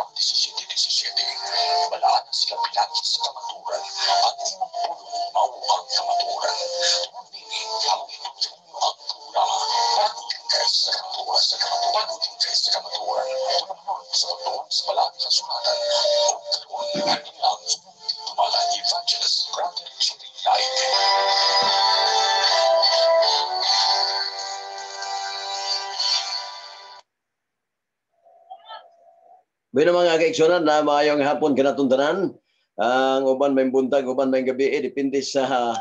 Juan 17:17. Balaan sila pinaagi sa kamatuoran. Ang imong pulong mao ang kamatuoran. Tungod niini, among gitukod ninyo ang programa Pag-utingkay sa Kamatuoran, sa Kamatuoran, Pag-utingkay sa Kamatuoran. Tulumanon sa pagtuon sa balaan nga kasulatan. Ug karon niini ang inyong tigdumala, Evangelist Brother Jerry Laig. Bueno, mga kaigsunan na maayong hapon kanatong tanan. Ang uban may buntag, uban may gabi, depende sa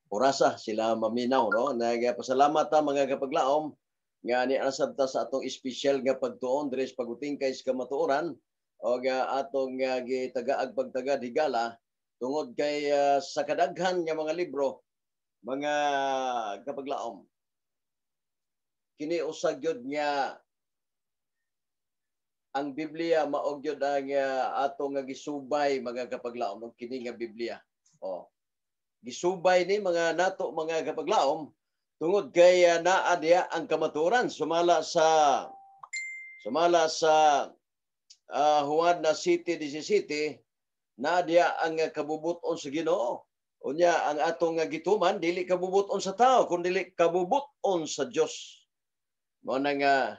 orasa sila maminaw, no? Nagpasalamat ta mga kapaglaom nga niasab ta sa atong espesyal nga pagtuon diri sa Pag-utingkay sa Kamatuoran og atong gitagaag pagtagad higala tungod kay sa kadaghan nga mga libro, mga kapaglaom, kini usa gyud nga ang Biblia mao gyud ang ato nga gisubay, mga kapaglaom, og kini nga Biblia. Oh. Gisubay ni mga nato, mga kapaglaom, tungod kay naa diha ang kamatuoran sumala sa Juan na 7:17, naa diha ang kabubuton sa Ginoo. Unya ang atong gituman dili kabubuton sa tao kun dili kabubuton sa Dios. Mao na nga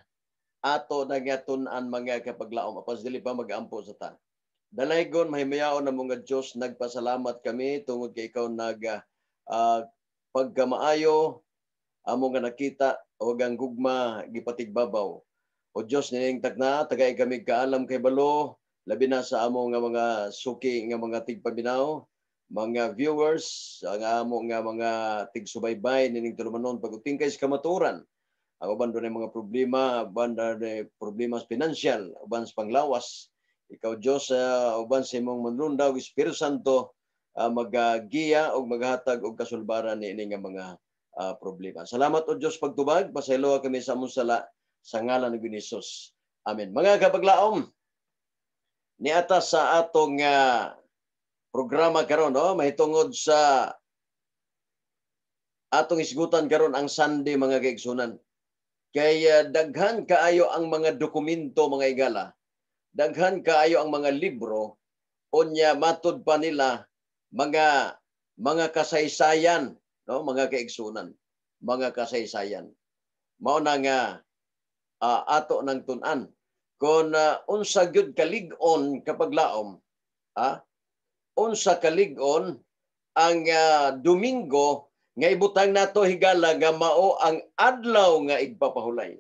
ato na nga tun-an, mga kapaglaom, apas dili pa mag-ampo sa ta. Dalaygon mahimayaon na mga Dios, nagpasalamat kami tungod kay ikaw nag pagkamaayo amo nga nakita og ang gugma gipatigbabaw. O Dios, nining takna tagay kami kaalam kay balo, labi na sa amo nga mga suki nga mga tigpaminaw, mga viewers, ang amo nga mga tigsubaybay nining tulumanon Pag-utingkay sa Kamatuoran. Ang uban doon mga problema, uban doon problema financial, uban sa panglawas. Ikaw Diyos, uban sa imong manlundaw, Espiritu Santo, magagiya o maghatag og kasulbaran ni ini nga mga problema. Salamat o Diyos pagtubag, pasayloa kami sa among sala sa ngalan ni Jesus. Amen. Mga kapaglaom, niata sa atong programa karon, no, mahitungod sa atong isgutan karon ang Sunday, mga kaigsunan. Kay daghan kaayo ang mga dokumento, mga igala, daghan kaayo ang mga libro, unya matud pa nila mga kasaysayan, no, mga kaigsunan, mga kasaysayan. Mao na nga ato nang tun-an kon unsa gyud kalig-on kapaglaom, unsa kalig-on ang Domingo nga ibutang nato higala nga mao ang adlaw nga igpapahulay.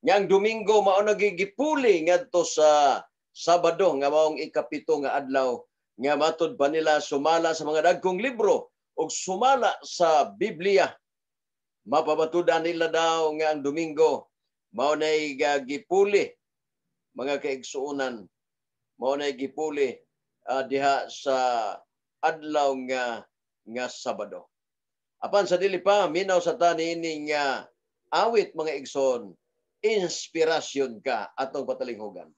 Nga ang Domingo mao nagigipuli ngadto sa Sabado nga maong ikapito nga adlaw nga matud pa nila sumala sa mga dagkong libro ug sumala sa Biblia. Mapabatudan nila daw nga ang Domingo mao nay gipuli, mga kaigsuonan, mao nay gipuli diha sa adlaw nga Sabado. Apan sa dili pa minaw sa tani ini nga awit, mga igsoon, inspirasyon ka atong patalinghugan.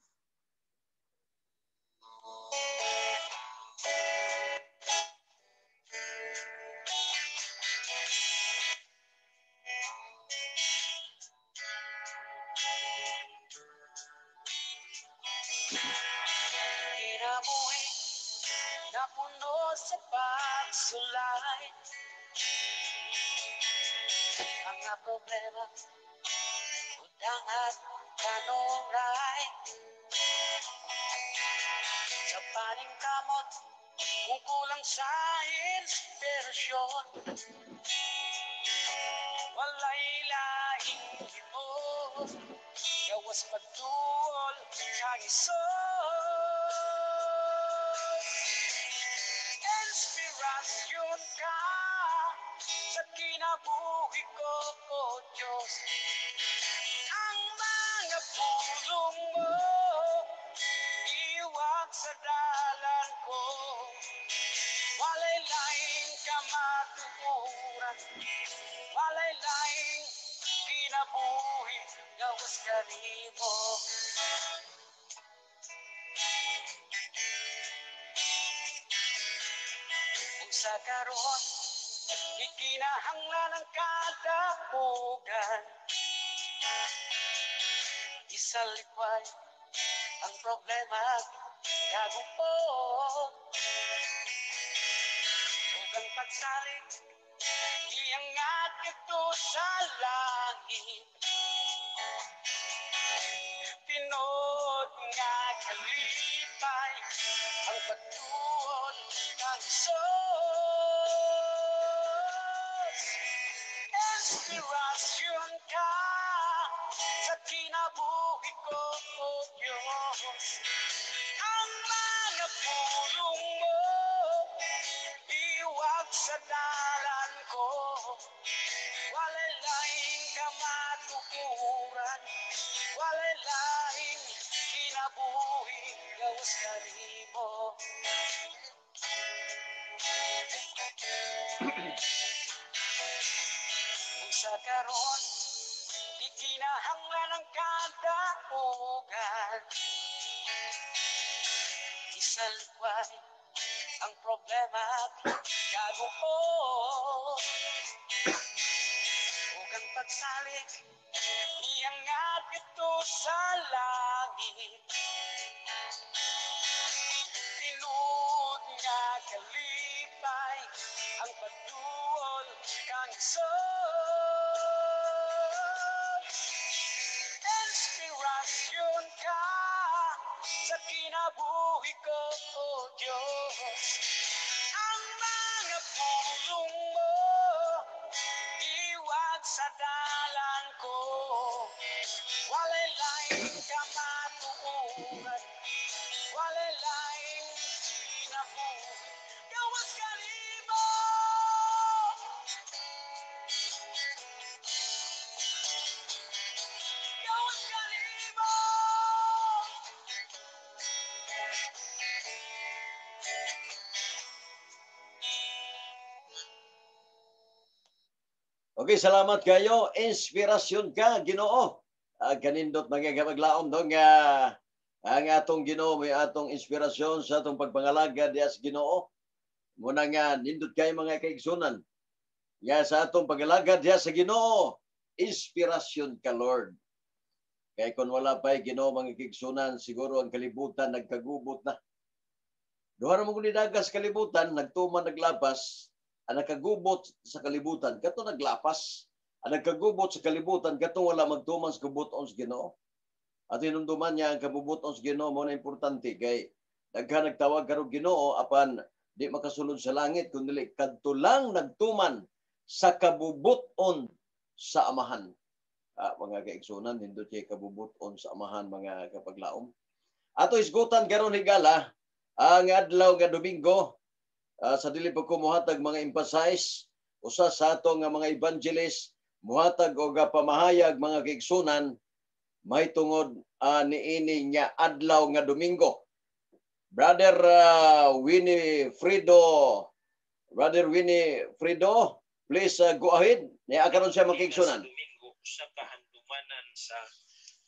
Kinabuhi napuno sa pagsulay, mga problema, utang at kanunay. Sa paningkamot, kung kulang sa inspirasyon, walay laing himo, gawas pagtuol kang Hesus. Inspirasyon ka sa kinabuhi ko, O Diyos. Ang mga pulong mo, iwag sa dalan ko. Walay laing kamatuoran, walay laing kinabuhi, gawas kanimo. Kung sa karon, ikinahanglan ang kadamugan, Isalikway ang problema kaguol, ug ang pagsalig iangat ito sa langit. Tinuod nga kalipay ang pagtuon kang Jesus. Inspirasyon ka sa kinabuhi ko, O Diyos. Ang mga pulong mo, iwag sa dalan ko. Walay laing kamatuoran, walay laing kinabuhi, gawas kanimo. Kung sa karon, di kinahanglan ang kadaugan, isalikway ang problema kaguol, ug ang pagsalig iangat ito sa langit. Tinuod nga kalipay ang pagduol kang Jesus. Inspirasyon ka sa kinabuhi ko, O Diyos. Ang mga pulong mo, iwag sa dalan ko. Walay laing kamatuoran, walay laing kinabuhi, gawas kanimo. Gawas kanimo. Okay, salamat kayo. Inspirasyon ka, Ginoo. Kanindot mga kapaglaom no nga ang atong Ginoo may atong inspirasyon sa atong pagpangalaga diya sa Ginoo. Muna nga nindot kayo mga kaigsunan. Nga sa atong pag-alagad diya sa Ginoo, inspirasyon ka, Lord. Kay kung wala pa'y Ginoo mga kaigsunan, siguro ang kalibutan nagkagubot na. Duha ra mo kung nidagas kalibutan, nagtuman naglapas, ang nakagubot sa kalibutan, kato naglapas, ang nagkagubot sa kalibutan, kato wala magtuman sa kabuton sa Ginoo. At hinumduman niya ang kabubuton sa Ginoo mo na importante kay daghan nagtawag karon Ginoo apan di makasulod sa langit kundi kadto lang nagtuman sa kabubuton sa Amahan. Mga kaigsunan, nindot kay kabubuton sa Amahan mga kapaglaom. Ato isgutan karon higala ang adlaw nga Domingo. Sa dili pa ko mohatag mga emphasize, usa sa ato nga mga evangelist muhatag og pamahayag mga kaigsunan may tungod niini nga adlaw nga Domingo. Brother Winnie Frido, Brother Winnie Frido, please go ahead. Niya karon siya mga kaigsunan. Domingo sa kahandumanan sa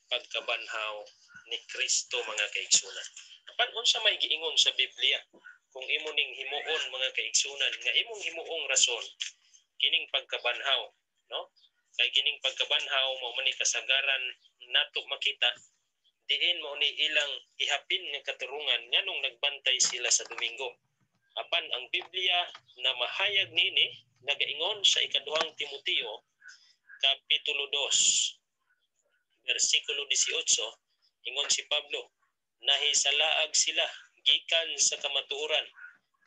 pagkabanhaw ni Kristo mga kaigsunan. Apan unsa may giingon sa Biblia? Kung imo ning himuon mga kaigsunan nga imong himuong rason kining pagkabanhaw, no? Kay kining pagkabanhaw mao man ni kasagaran nato makita diin mao ni ilang ihapin nga katurungan nganong nagbantay sila sa Domingo. Apan ang Biblia na mahayag niini nagaingon sa ikaduhang Timoteo kapitulo 2 bersikulo 18, ingon si Pablo, nahisalaag sila gikan sa kamatuoran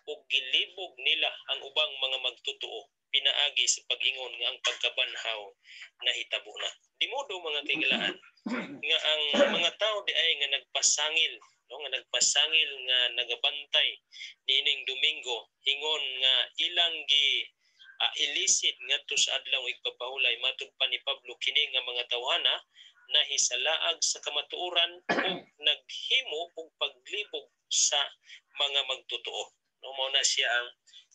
ug gilibog nila ang ubang mga magtotoo pinaagi sa pag-ingon nga ang pagkabanhaw nahitabo na. Di modo mga kaigalaan nga ang mga tao di ay nga nagpasangil, no, nga nagpasangil nga nagabantay niining Domingo ingon nga ilang gi ilisid ngadto sa adlaw igpapahulay, matud pa ni Pablo kini nga mga tawhana nahisalaag sa kamatuoran ug naghimo og paglibog sa mga magtotoo. No, mao na siya ang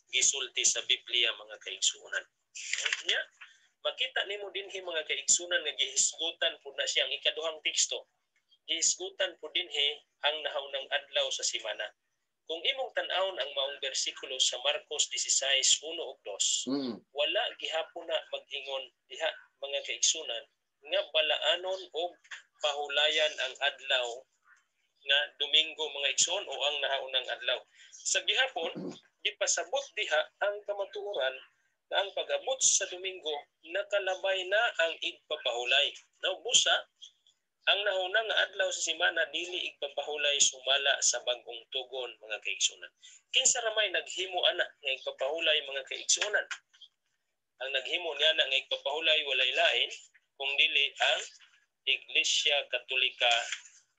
gisulti sa Biblia mga kaigsuonan. Nya, makita nimo dinhi mga kaigsuonan nga gihisgutan pud na siya ang ikaduhang teksto. Gihisgutan pud dinhi ang nahaunang adlaw sa semana. Kung imong tan-awon ang maong bersikulo sa Marcos 16:1 ug 2, wala gihapon na mag-ingon diha mga kaigsuonan nga balaanon og pahulayan ang adlaw nga Domingo, mga igsoon, o ang nahaunang adlaw. Sa gihapon, gipasabot diha ang kamatuoran na ang pag-abot sa Domingo nakalabay na ang igpapahulay. No, busa ang nahauna nga adlaw sa semana dili igpapahulay sumala sa bag-ong tugon, mga kaigsunan. Kinsa ramay naghimo ana nga igpapahulay, mga kaigsunan? Ang naghimo niya na nga igpapahulay walay lain kung dili ang Iglesia Katolika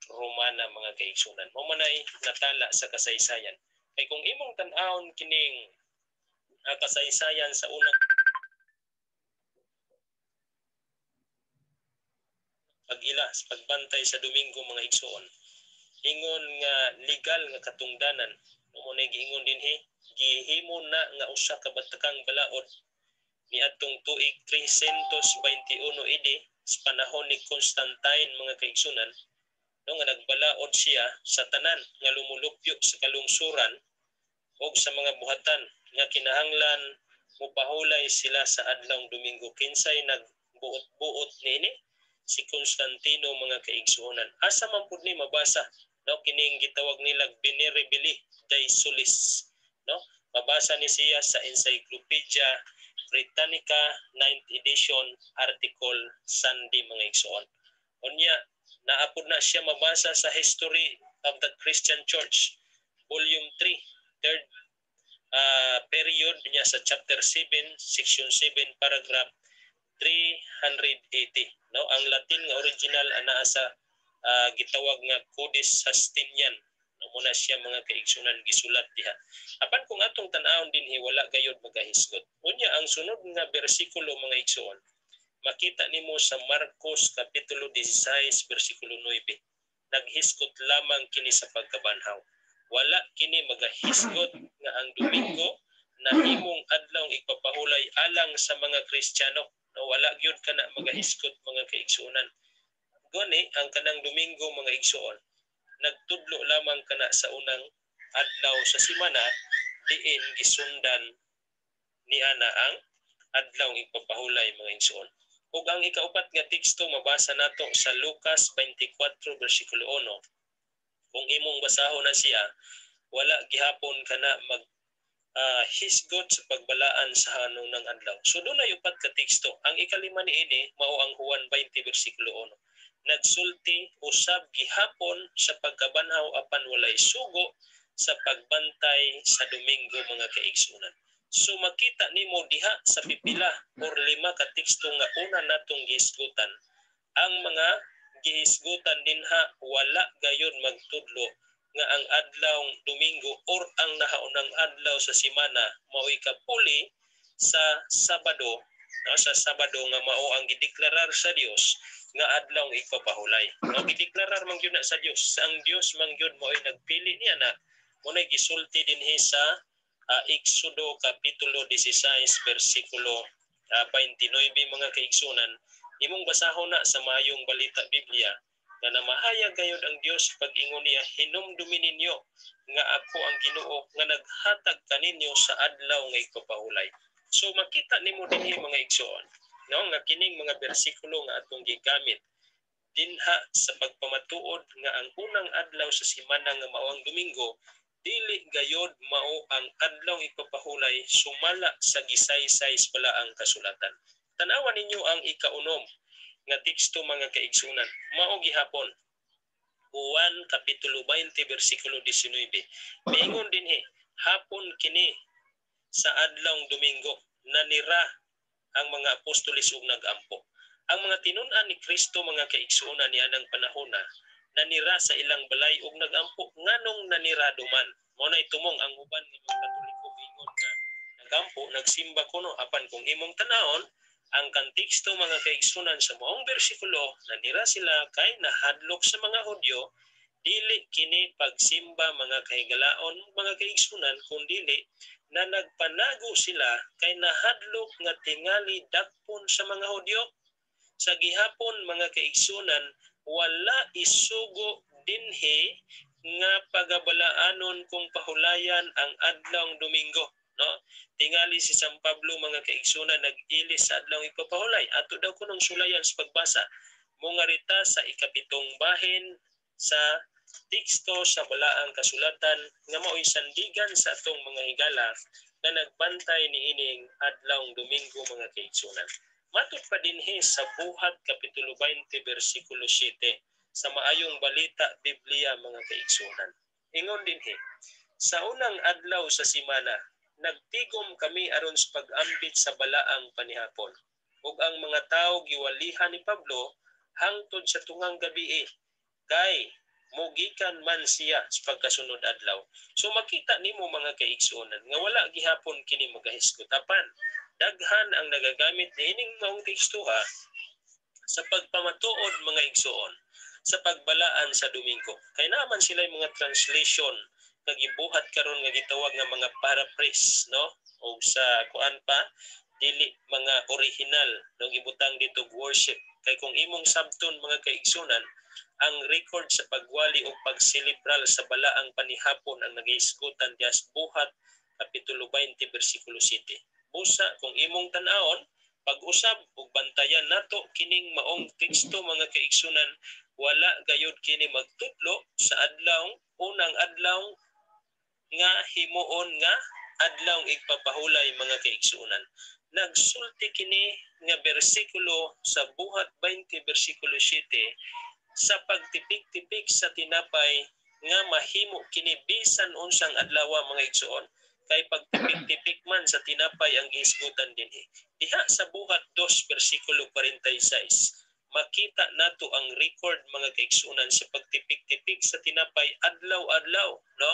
Romana, mga kaigsunan. Mao manay natala sa kasaysayan. Kay kung imong tan-awon kining kasaysayan sa unang pag-ila sa pagbantay sa Domingo, mga igsoon, ingon nga legal nga katungdanan, mao nay giingon dinhi, gihimo na nga usa ka batakang balaod niadtong tuig 321 AD sa panahon ni Constantine, mga kaigsunan, no, nga nagbalaod siya sa tanan nga lumulupyo sa kalungsuran og sa mga buhatan nga kinahanglan mopahulay sila sa adlawng Domingo. Kinsay nagbuot-buot niini? Si Constantino, mga kaigsuonan. Asa man pud ni mabasa, no, kining gitawag nila Venerabili Solis, no? Mabasa ni siya sa Encyclopedia Britannica 9th edition, article Sunday, mga igsoon. Unya naapod na siya mabasa sa History of the Christian Church volume 3, third period niya sa chapter 7, section 7, paragraph 380, no? Ang Latin nga original anaa sa gitawag nga Codex Justinian, no? Muna siya, mga kaigsunan, gisulat diha. Apan kung atong tan-awon dinhi, wala gayod magahisgot. Unya ang sunod nga bersikulo, mga igsoon, makita nimo sa Marcos kapitulo 16 bersikulo 9. Naghisgot lamang kini sa pagkabanhaw. Wala kini magahisgot nga ang Domingo nahimong adlawng igpapahulay alang sa mga Kristiyano. No, wala gyud kana magahisgot, mga kaigsuonan. Gani ang kanang Domingo, mga igsoon, nagtudlo lamang kana sa unang adlaw sa semana diin gisundan ni ana ang adlaw igpapahulay, mga igsoon. Ug ang ikaupat nga teksto mabasa nato sa Lucas 24 bersikulo 1. Kung imong basahon na siya, wala gihapon kana mag hisgot sa pagbalaan sa hanunang adlaw. So dunay upat ka teksto. Ang ikalima niini mao ang Juan 20 bersikulo 1. Nagsulti usab gihapon sa pagkabanhaw apan walay sugo sa pagbantay sa Domingo, mga kaigsunan. So makita nimo diha sa pipila or lima ka teksto nga una natong gihisgutan, ang mga gihisgutan dinha wala gayon magtudlo nga ang adlaw Domingo or ang nahaunang adlaw sa semana mao'y kapuli sa Sabado, no, sa Sabado nga mao ang gideklarar sa Dios nga adlaw igpapahulay. No, gideklarar man gyud na sa Dios. Ang Dios man gyud mao'y nagpili niya na muna'y gisulti dinhi sa Exodo kapitulo 16 bersikulo 29, mga kaigsunan. Imong basahon na sa Maayong Balita Biblia nga namahayag gayud ang Dios pag-ingon niya, "Hinumdumi ninyo nga ako ang Ginoo nga naghatag kaninyo sa adlaw nga igpapahulay." So makita nimo dinhi, mga igsoon, no, nga kining mga bersikulo nga atong gigamit dinha sa pagpamatuod nga ang unang adlaw sa semana nga mao ang Domingo dili gayod mao ang adlaw igpapahulay sumala sa gisaysay pala ang kasulatan. Tan-awan ninyo ang ikaunom nga teksto, mga kaigsunan. Mao gihapon Juan kapitulo 20 bersikulo 19. Miingon dinhi, hapon kini sa adlawng Domingo, nanira ang mga apostoles ug nagampo. Ang mga tinun-an ni Kristo, mga kaigsuonan, nianang panahona, nanira sa ilang balay ug nagampo. Nganong nanira duman? Mao nay tumong ang uban nga mga Katoliko ingon nga nagampo, nagsimba kuno. Apan kung imong tan-awon ang konteksto, mga kaigsunan, sa maong bersikulo, nanira sila kay nahadlok sa mga Hudyo. Dili kini pagsimba, mga kahigalaon, mga kaigsunan, kun dili na nagpanago sila kay nahadlok nga tingali dakpon sa mga Hudyo. Sa gihapon, mga kaigsunan, wala isugo dinhi nga pagabalaanon kung pahulayan ang adlawng Domingo, no? Tingali si San Pablo, mga kaigsunan, nag-ilis sa adlawng ipapahulay. Ato daw kunong sulayan sa pagbasa. Mungarita sa ikapitong bahin sa teksto sa Balaang Kasulatan nga mao'y sandigan sa atong mga higala nga nagbantay niining adlawng Domingo, mga kaigsunan. Matud pa dinhi sa Buhat kapitulo 20 bersikulo 7 sa Maayong Balita Biblia, mga kaigsunan. Ingon dinhi, "Sa unang adlaw sa simana, nagtigom kami aron sa pag-ambit sa balaang panihapon. Ug ang mga tawo giwalihan ni Pablo hangtod sa tungang gabii, kay mugikan man siya sa pagkasunod adlaw." So makita nimo, mga kaigsuonan, nga wala gihapon kini magahisgot, apan daghan ang nagagamit niining maong tekstuha sa pagpamatuod, mga igsuon, sa pagbalaan sa Domingo. Kay naman sila yung mga translation nga gibuhat karon nga gitawag nga mga paraphrase, no, o sa kuan pa, dili mga original, no, gibutang dito worship. Kay kung imong sabton, mga kaigsunan, ang record sa pagwali o pagselebral sa balaang panihapon ang nagahisgutan diya sa Buhat kapitulo 20 bersikulo 7. Busa kung imong tan-awon pag-usab ug bantayan nato kining maong teksto, mga kaigsunan, wala gayud kini magtudlo sa adlaw, unang adlaw nga himuon nga adlaw igpapahulay, mga kaigsunan. Nagsulti kini nga bersikulo sa Buhat 20 bersikulo 7 sa pagtipik-tipik sa tinapay nga mahimo kini bisan unsang adlaw, mga igsuon, kay pagtipik-tipik man sa tinapay ang gihisgutan dinhi. Diha sa Buhat 2 bersikulo 46, makita nato ang record, mga kaigsunan, sa pagtipik-tipik sa tinapay adlaw-adlaw, no?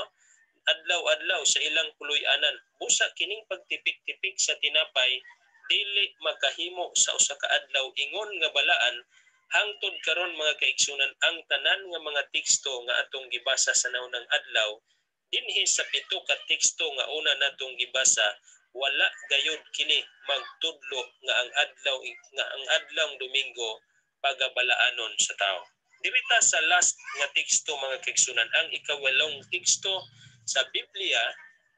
Adlaw-adlaw sa ilang puloy-anan. Busa kining pagtipik-tipik sa tinapay dili makahimo sa usa ka adlaw ingon nga balaan. Hangtod karon, mga kaigsunan, ang tanan nga mga teksto nga atong gibasa sa naunang adlaw, dinhi sa pito ka teksto nga una natong gibasa, wala gayud kini magtudlo nga ang adlawng Domingo pagabalaanon sa tao. Dirita sa last nga teksto, mga kaigsunan, ang ikawalong teksto sa Biblia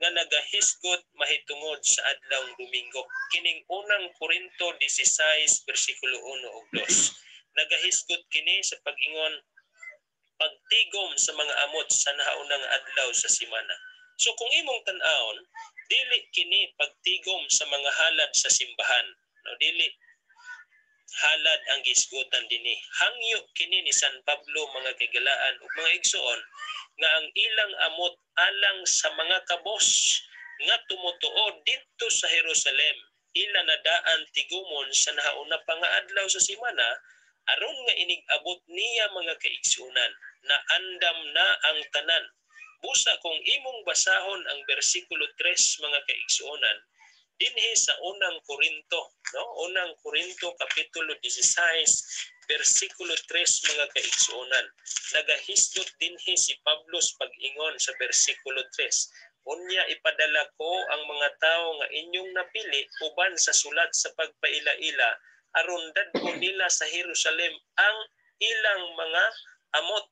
nga nagahisgot mahitungod sa adlawng Domingo. Kining Unang Korinto 16 bersikulo 1 ug 2. Nagahisgot kini sa pag-ingon pagtigom sa mga amot sa nahaunang adlaw sa simana. So kung imong tan-awon, dili kini pagtigom sa mga halad sa simbahan. No, dili halad ang gisgutan dinhi. Hangyo kini ni San Pablo, mga kagalaan ug mga igsuon, nga ang ilang amot alang sa mga kabos nga tumutuo didto sa Jerusalem, ila nadaan tigumon sa nahauna pa nga adlaw sa simana, aron nga inig-abot niya, mga kaigsunan, na andam na ang tanan. Busa kung imong basahon ang bersikulo 3, mga kaigsuonan, dinhi sa Unang Korinto, no? Unang Korinto kapitulo 16 bersikulo 3, mga kaigsuonan. Nagahisgot dinhi si Pablo sa pag-ingon sa bersikulo 3. "Unya ipadala ko ang mga tawo nga inyong napili uban sa sulat sa pagpaila-ila aron dadko nila sa Jerusalem ang ilang mga amot."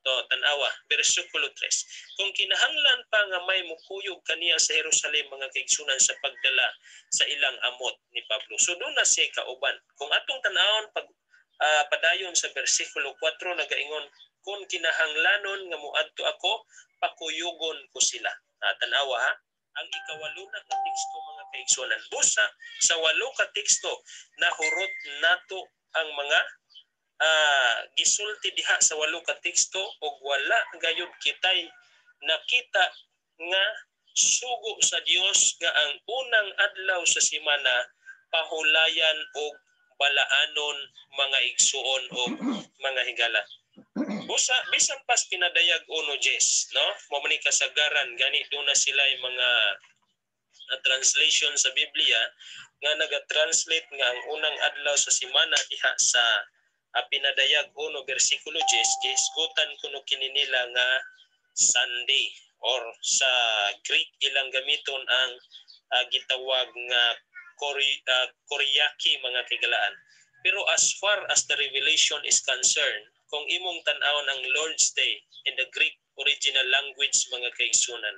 To, tanawa, bersikulo 3. Kung kinahanglan pa nga may mukuyog kaniya sa Jerusalem, mga kaigsunan, sa pagdala sa ilang amot ni Pablo. So doon na siya kauban. Kung atong tanawon pag padayon sa bersikulo 4, nagaingon, "Kung kinahanglanon nga moadto ako, pakuyugon ko sila." Tanawa ha, ang ikawalo na ka teksto, mga kaigsunan. Busa sa walo ka teksto nahurot nato ang mga gisulti diha sa walo ka teksto og wala gayud kitay nakita nga sugo sa Dios nga ang unang adlaw sa simana pahulayan og balaanon, mga igsuon og mga higala. Busa bisan pas Pinadayag 1:10, no? Mao man ni kasagaran gani doon na sila yung mga translation sa Biblia nga naga-translate nga ang unang adlaw sa simana diha sa Pinadayag 1 bersikulo 10, gihisgutan kuno kini nila nga Sunday, or sa Greek ilang gamiton ang gitawag nga Kuriaki, mga kigalaan. Pero as far as the revelation is concerned, kung imong tan-awon ang Lord's Day in the Greek original language, mga kaigsunan,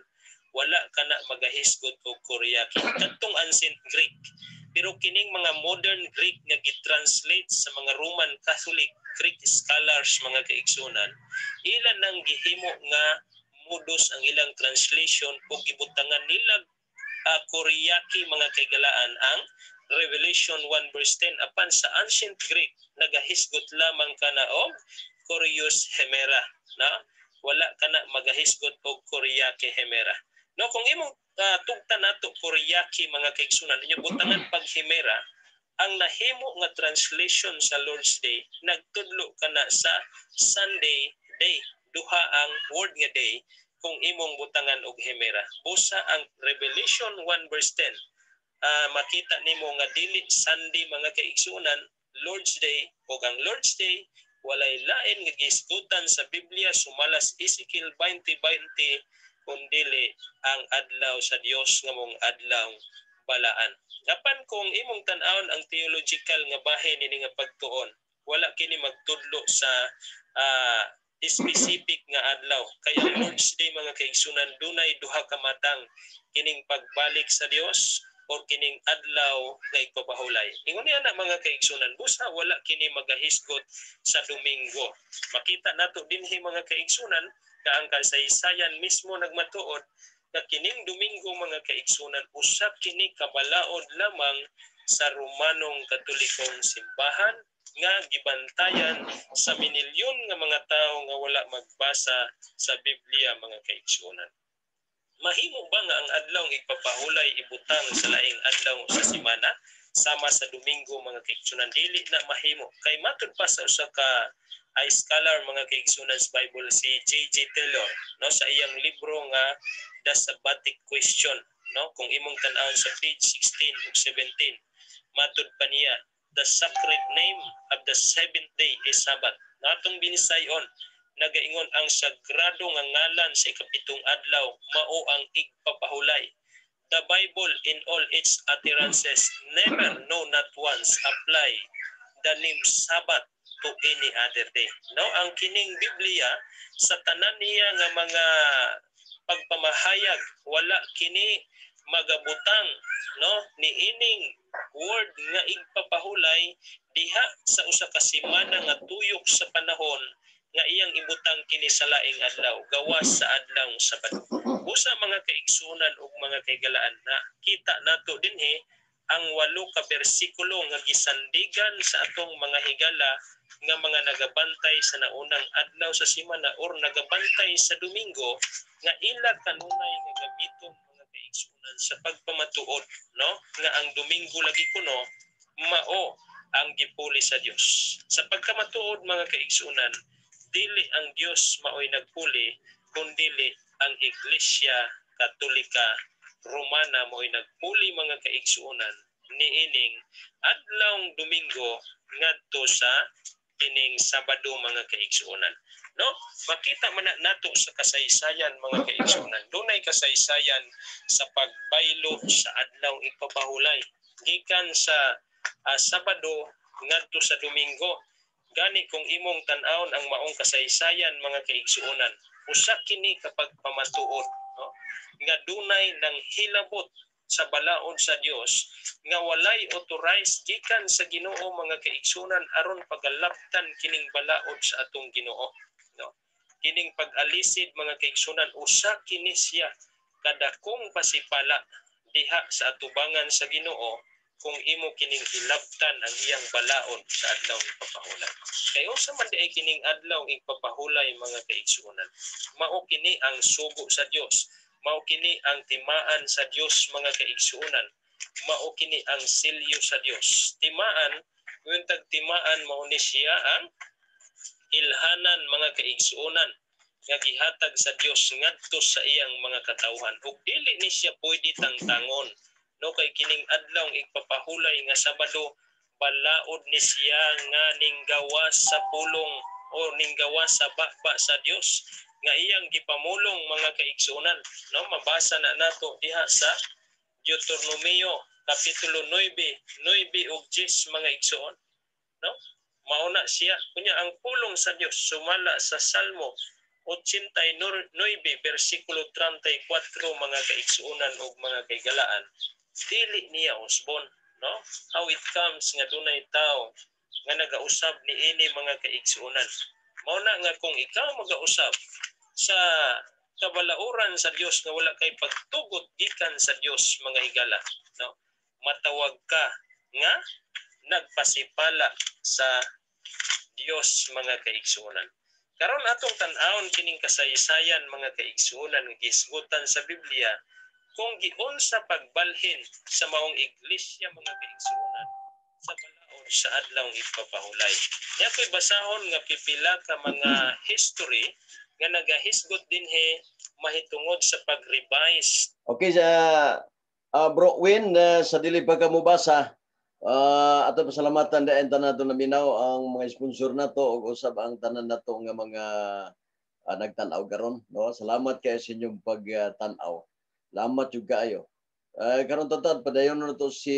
wala ka na magahisgot og Kuriaki. Kadtong ancient Greek. Pero kining mga modern Greek nga gitranslate sa mga Roman Catholic Greek scholars, mga kaigsunan, ila nang gihimo nga modus ang ilang translation ug gibutangan nila Kuriaki, mga kaigalaan, ang Revelation 1 verse 10, apan sa ancient Greek nagahisgot lamang kana og Kurios Hemera, na wala kana magahisgot og Kuriaki Hemera, no? Kung imong tugtan nato Kuriaki, mga kaigsunan, inyo butangan pag Hemera, ang nahimo nga translation sa Lord's Day nagtudlo kana sa Sunday day. Duha ang word nga day kung imong butangan og Hemera. Busa ang Revelation 1 verse 10, makita nimo nga dili Sunday, mga kaigsunan, Lord's Day, ug ang Lord's Day walay lain nga gisgutan sa Biblia sumalas Ezekiel 20:20 kun dili ang adlaw sa Dios nga mong adlaw balaan. Apan kung imong tan-awon ang theological nga bahin nini nga pagtuon, wala kini magtudlo sa specific nga adlaw. Kay ang Lord's Day, mga kaigsunan, dunay duha ka matang, kining pagbalik sa Dios or kining adlaw nga igpapahulay. Ingon niya na, mga kaigsunan, busa wala kini magahisgot sa Domingo. Makita nato dinhi, mga kaigsunan, nga ang kasaysayan mismo nagmatuod nga kining Domingo, mga kaigsunan, usa kini kabalaod lamang sa Romanong Katolikong Simbahan nga gibantayan sa minilyon nga mga tao nga wala magbasa sa Biblia, mga kaigsunan. Mahimo ba nga ang adlaw igpapahulay ibutang sa laing adlaw sa semana sama sa Domingo, mga kaigsunan? Dili na mahimo. Kay matud pa sa usa ka ay scholar, mga kaigsunan, sa Bible, si J.J. Taylor, no, sa iyang libro nga The Sabbatic Question, no, kung imong tan-awon sa page 16 ug 17, matud pa niya, "The sacred name of the seventh day is Sabbath." Natong binisayon, nagaingon ang sagrado nga ngalan sa ikapitong adlaw mao ang igpapahulay. "The Bible in all its utterances never, no, not once, apply the name Sabbath to any other day." No, ang kining Biblia sa tanan niya nga mga pagpamahayag, wala kini magabutang, no, ni ining word nga igpapahulay diha sa usa ka semana nga tuyok sa panahon nga iyang ibutang kini sa laing adlaw gawas sa adlaw Sabado. Usa, mga kaigsunan ug mga kaigalaan, na kita nato dinhi ang 8 ka bersikulo nga gisandigan sa atong mga higala nga mga nagabantay sa naunang adlaw sa semana or nagabantay sa Domingo, nga ila kanunay nga gamiton, mga kaigsunan, sa pagpamatuod, no, nga ang Domingo lagi kuno mao ang gipuli sa Dios. Sa pagkamatuod, mga kaigsunan, dili ang Dios maoy nagpuli kundili ang Iglesia Katolika Romana maoy nagpuli, mga kaigsuonan, niining adlawng Domingo ngadto sa kining Sabado, mga kaigsuonan. No, makita man na nato sa kasaysayan, mga kaigsuonan. Dunay kasaysayan sa pagbaylo sa adlaw igpapahulay gikan sa Sabado ngadto sa Domingo. Gani kung imong tan-awon ang maong kasaysayan, mga kaigsuonan, usa kini kapag pamatuod, no, nga dunay nang hilabot sa balaod sa Dios nga walay authorized gikan sa Ginoo, mga kaigsunan, aron pagalaptan kining balaod sa atong Ginoo, no? Kining pag-alisid, mga kaigsunan, usa kini siya kadakong pasipala diha sa atubangan sa Ginoo kung imo kining hilabtan ang iyang balaod sa adlaw igpapahulay. Kay unsa man diay kining adlaw igpapahulay, mga kaigsuonan? Mao kini ang sugo sa Dios. Mao kini ang timaan sa Dios, mga kaigsuonan. Mao kini ang selyo sa Dios. Timaan, tag timaan, mao ni siya ang ilhanan, mga kaigsuonan, nga gihatag sa Dios ngadto sa iyang mga katawhan. Ug dili ni siya pwede tangtangon, no, kay kining adlaw igpapahulay nga Sabado, balaod ni siya nga ninggawas sa pulong o ninggawas sa baba sa Dios nga iyang gipamulong, mga kaigsuonan, no? Mabasa na nato diha sa Deuteronomio kapitulo 9, 9 ug 10, mga igsuon, no? Mauna siya kunya ang pulong sa Dios sumala sa Salmo 89 bersikulo 34, mga kaigsuonan ug mga kaigalaan, dili niya usbon, no? How it comes nga dunay tao nga nagausab niini, mga kaigsuonan? Mao na nga kung ikaw magausab sa kabalauran sa Dios nga wala kay pagtugot gikan sa Dios, mga higala, no, matawag ka nga nagpasipala sa Dios, mga kaigsuonan. Karon atong tan-awon kining kasaysayan, mga kaigsuonan, nga gihisgutan sa Biblia kung giunsa pagbalhin sa maong iglesia, mga kaigsuonan, sa balaod sa Adlaw Igpapahulay. Nya ako'y basahon nga pipila ka mga history nga nagahisgot dinhi mahitungod sa pag-revise. Okay, sa Bro Win, sa dili pa ka mobasa, ato pasalamatan dayon tanan nato naminaw, ang mga sponsor nato ug usab ang tanan nato nga mga nagtan-aw karon, no? Salamat kaayo sa inyong pagtan-aw. Salamat jud kaayo. Karon tatad padayon na to si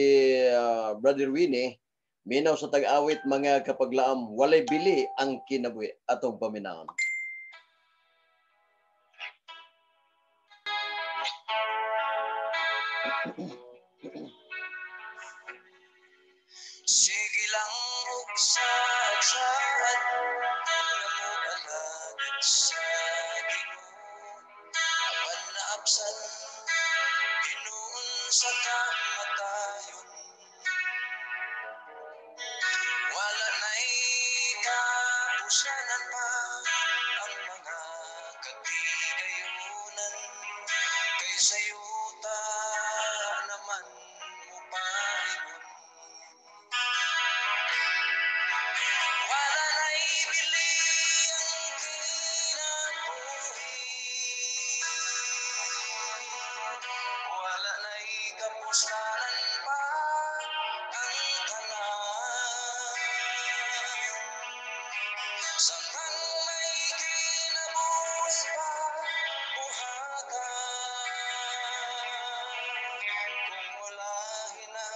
Brother Winnie, minaw sa tag-awit, mga kapaglaom, "Walay Bili ang Kinabuhi", atong paminawon. Sige lang og saad-saad nga moalagad sa Ginoo, apan naabsan hinuon sa kamatayon. Wala na'y kapusanan pa ang mga katigayunan, kay sayuta naman mopaingon. Wala na'y bili ang kinabuhi, wala na'y kapuslanan pa ang tanan. Samtang may kinabuhi pa, buhata. Kung ulahin na,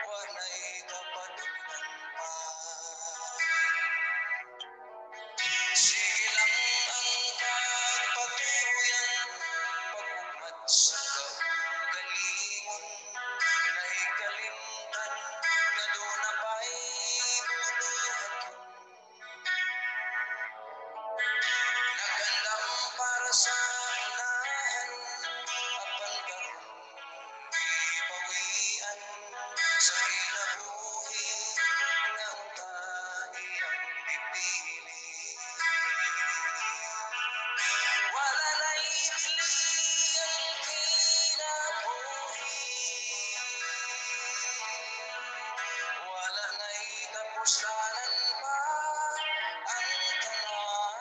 wala'y kapadulngan pa. Sige lang ang pagpatuyan, pag-ugmat sa kaugalingon, naikalimtan nga duna pa'y buluhaton. Nagandam para sa unahan, apan karon gibawian sa kinabuhi nga unta iyang gipili. Wala na'y bili ang kinabuhi, wala na'y kapuslanan pa ang tanan.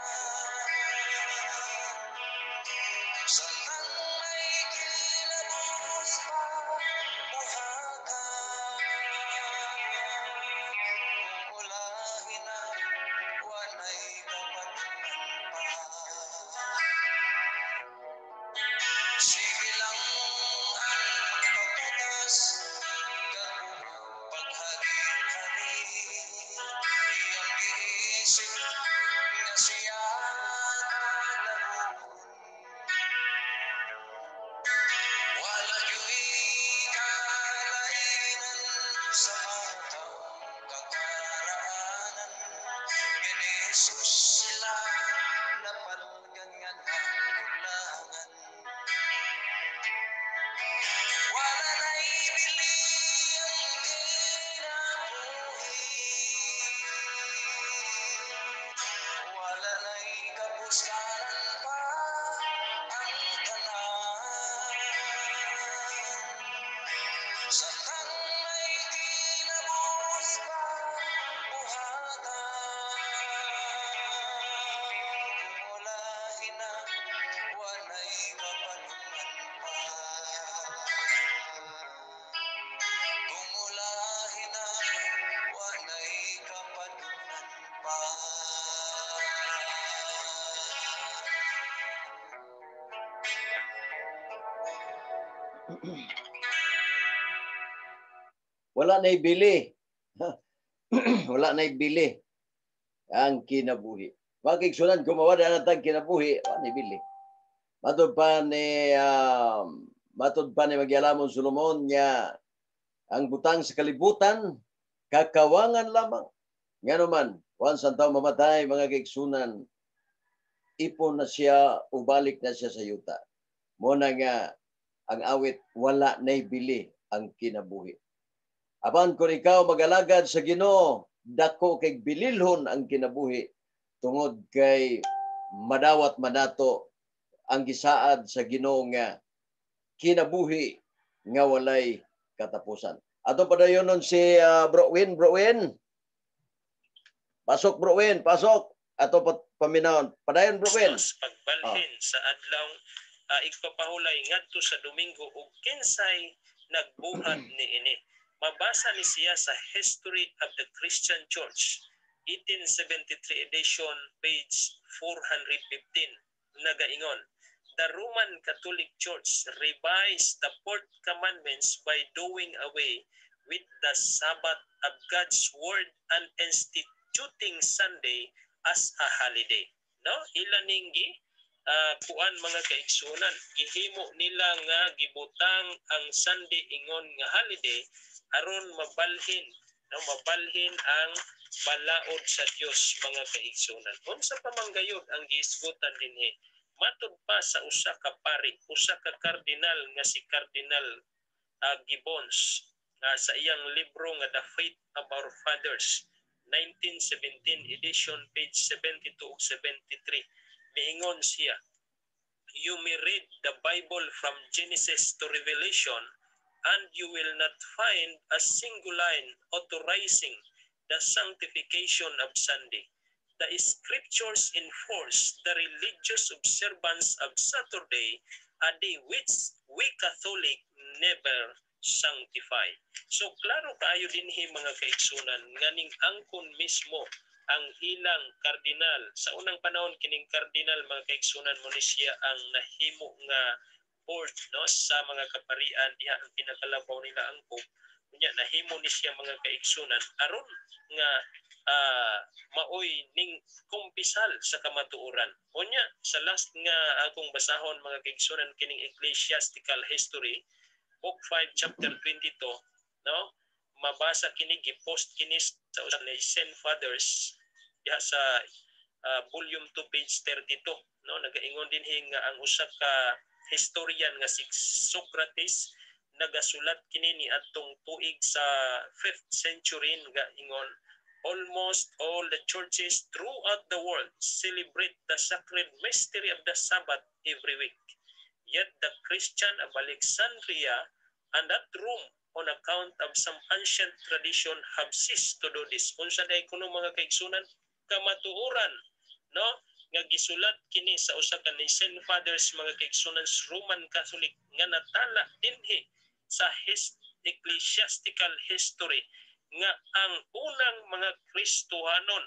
Samtang may kinabuhi pa, buhata. Kung ulahin na, wala'y kapadulngan pa. Sige lang ang pagpatas, paghari-hari, iyang giisip nga siya kalaruon. Wala gyuy kalainan sa mga taong kakaraanan, nga ni Jesus sila napalgan nga nakulangan. Wala na'y bili ang kinabuhi, wala na'y kapuslanan pa ang tanan. Samtang may kinabuhi pa, buhata. Kung ulahin na, wala'y kapadulngan pa. Kung ulahin na, wala'y kapadulngan pa. Wala na'y bili. Wala na'y bili ang kinabuhi. Mga kaigsuonan, kung mawala na tag kinabuhi, wala na'y bili. Matod pa ni Magyaramon Solomon nga Ang butang sa kalibutan, kakawangan lamang. Ngano man, once ang tao mamatay, mga kaigsunan, ipon na siya, ubalik na siya sa yuta. Mao na nga ang awit, wala na'y bili ang kinabuhi. Apan kung ikaw magalagad sa Ginoo, dako kay bililhon ang kinabuhi tungod kay madawat manato ang gisaad sa Ginoo nga kinabuhi nga walay katapusan. Ato padayonon si Bro Win, Bro Win. Pasok, Bro Win, pasok. Ato paminawon. Padayon, Bro Win. Pagbalhin sa adlaw igpapahulay ngadto sa Domingo ug kinsay nagbuhat niini. Mabasa ni siya sa History of the Christian Church, 1873 edition, page 415. Nagaingon, "The Roman Catholic Church revised the fourth commandments by doing away with the Sabbath of God's word and instituting Sunday as a holiday." No? Ila ning gi kuan, mga kaigsunan, gihimo nila nga gibutang ang Sunday ingon nga holiday aron mabalhin, no, mabalhin ang balaod sa Dios, mga kaigsunan. Unsa pa man gayud ang giisgutan dinhi? Matud pa sa usa ka pari, usa ka kardinal nga si Cardinal Gibbons sa iyang libro nga The Faith of Our Fathers, 1917 edition, page 72 ug 73, miingon siya, "You may read the Bible from Genesis to Revelation and you will not find a single line authorizing the sanctification of Sunday. The scriptures enforce the religious observance of Saturday, a day which we Catholic never sanctify." So klaro kaayo dinhi, mga kaigsunan, nga ning angkon mismo ang ilang kardinal. Sa unang panahon, kining kardinal, mga kaigsunan, mo ni siya ang nahimo nga board, no, sa mga kaparian diha, ang pinakalabaw nila ang pope. Unya nahimo ni siya, mga kaigsunan, aron nga maoy ning kumpisal sa kamatuoran. Unya sa last nga akong basahon, mga kaigsunan, kining Ecclesiastical History, book 5, chapter 22, no, mabasa kini, gipost kini sa usa ni Saint Fathers diha sa volume 2, page 32, no. Nagaingon dinhi nga ang usa ka historian nga si Socrates, nagasulat kini ni atong tuig sa 5th century, ingon, "Almost all the churches throughout the world celebrate the sacred mystery of the Sabbath every week. Yet the Christian of Alexandria and at Rome, on account of some ancient tradition, have ceased to do this." Unsa diay kuno, mga kaigsunan? Kamatuoran, no, nga gisulat kini sa usa ka Nicene Fathers, mga kaigsunan, Roman Catholic, nga natala dinhi sa Ecclesiastical History nga ang unang mga Kristohanon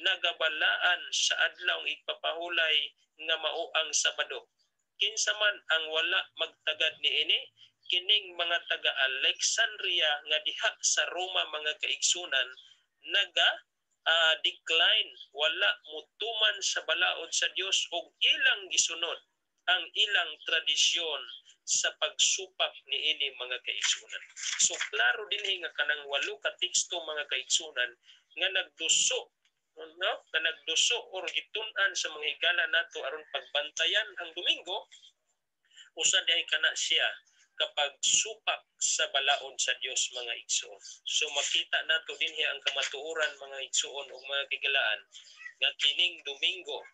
nagabalaan sa adlaw igpapahulay nga mao ang Sabado. Kinsa man ang wala magtagad niini? Kining mga taga Alexandria nga diha sa Roma, mga kaigsunan, naga decline, wala mutuman sa balaod sa Dios ug ilang gisunod ang ilang tradisyon sa pagsupak niini, mga kaigsunan. So klaro dinhi nga kanang walo ka teksto, mga kaigsunan, nga nagduso, no, nga nagduso or gitun-an sa mga higala nato aron pagbantayan ang Domingo, usa diay kana siya kapag supak sa balaod sa Dios, mga igsoon. So makita nato dinhi ang kamatuoran, mga igsoon ug mga kigalaan, nga kining Domingo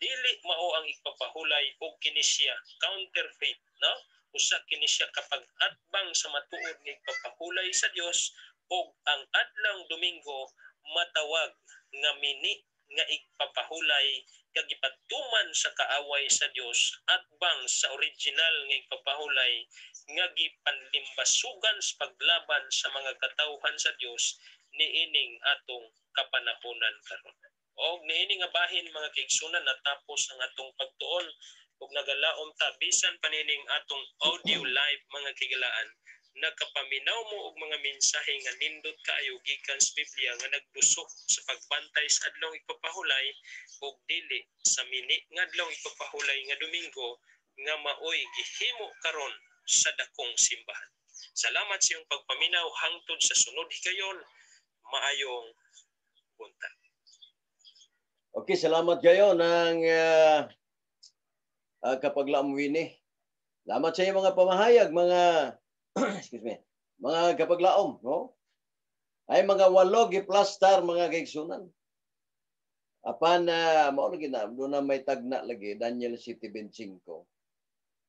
dili mao ang igpapahulay og kini siya counterfeit, no? Usa kini siya kapag atbang sa matuod nga igpapahulay sa Dios ug ang adlaw Domingo matawag nga mini nga igpapahulay kag gipatuman sa kaaway sa Dios atbang sa original nga igpapahulay nga gipanlimbasugan sa paglaban sa mga katawhan sa Dios niining atong kapanahonan karon. Og niini nga bahin, mga kaigsunan, natapos ang atong pagtuon ug nagalaom ta bisan pa nining atong audio live, mga kigalaan, nagkapaminaw mo og mga mensahe nga nindot kaayo gikan sa Biblia nga nagdusok sa pagbantay sa adlaw igpapahulay ug dili sa mini nga adlaw igpapahulay nga Domingo nga maoy gihimo karon sa dakong simbahan. Salamat sa iyong pagpaminaw hangtod sa sunod higayon. Maayong buntag. Okay, salamat kayo ng kapaglaom Winnie. Salamat sa iyong mga pamahayag, mga excuse me, mga kapaglaom, no? Ay mga walo giplastar, mga kaigsunan. Apan mao lagi na doon na may tagna lagi Daniel 7:25.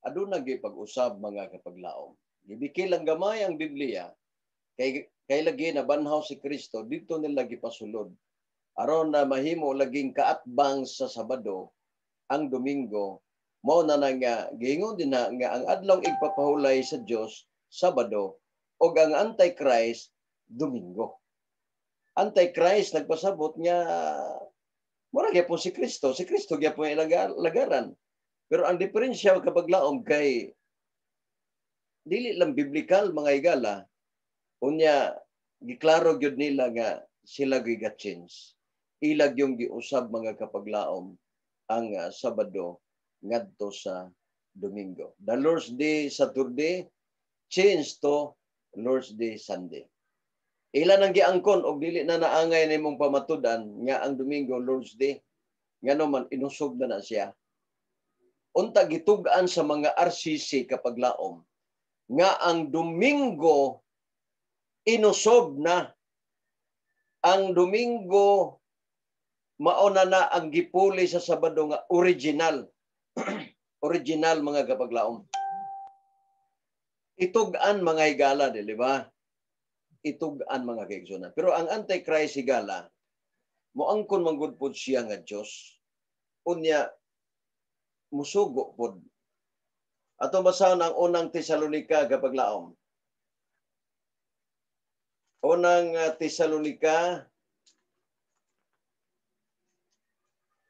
Aduna gyud pag-usab, mga kapaglaom. Gibikil ang gamay ang Biblia kay lagi nabanhaw si Kristo, dito nila gipasulod. Aron na mahimo laging kaatbang sa Sabado ang Domingo, mao na nga giingon din na nga ang adlong igpapahulay sa Dios Sabado ug ang Antichrist Domingo. Antichrist nagpasabot nga mura gyapon si Kristo, si Kristo gyapon ilagaran. Pero ang diferensya, kapaglaom, kay dili lang biblical, mga higala, unya giklaro gyud nila nga sila gyud ga-change. Ilag yung giusab, mga kapaglaom, ang Sabado ngadto sa Domingo. The Lord's Day Saturday change to Lord's Day Sunday. Ila nang giangkon og dili na naangay nimong pamatud-an nga ang Domingo Lord's Day, ngano man inusog na na siya. Unta gitug-an sa mga RCC, kapaglaom, nga ang Domingo inusob na. Ang Domingo mao na na ang gipuli sa Sabado nga original. Original, mga kapaglaom. Itug-an, mga higala, di ba? Itug-an, mga kaigsunan. Pero ang Antichrist, higala, moangkon manggod pod siya nga Dios. Unya musugo pod. Ato basahon ang Unang Tesalonika, kapaglaom. Unang Tesalonika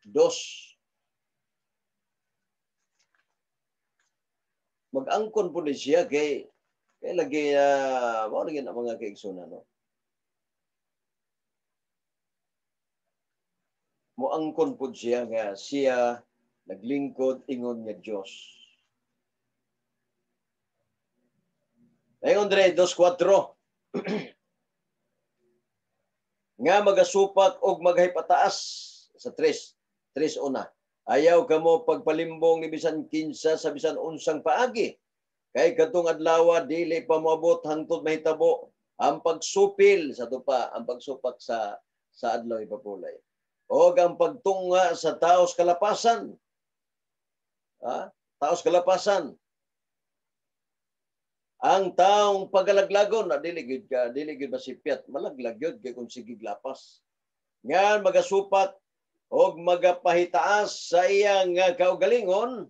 2. Mag-angkon po ni siya kay lagi mao lagi na, mga kaigsunan, no. Moangkon pod siya nga siya naglingkod ingon nga Dios. Ayon dre 2:4 nga magasupak og maghipataas sa 3 3 una. Ayaw kamo pagpalimbong ni bisan kinsa sa bisan unsang paagi. Kay katong adlaw dili pa moabot hangtod mahitabo ang pagsupil sa tupa, ang pagsupak sa adlaw ipapulay. Og ang pagtunga sa taos kalapasan. Ha? Taos kalapasan. Ang taong pagalaglagon na dili gyud ka, dili gyud masipyat, malaglag gyud kay kung sige lapas. Ngan magasupak og magapahitaas sa iyang kaugalingon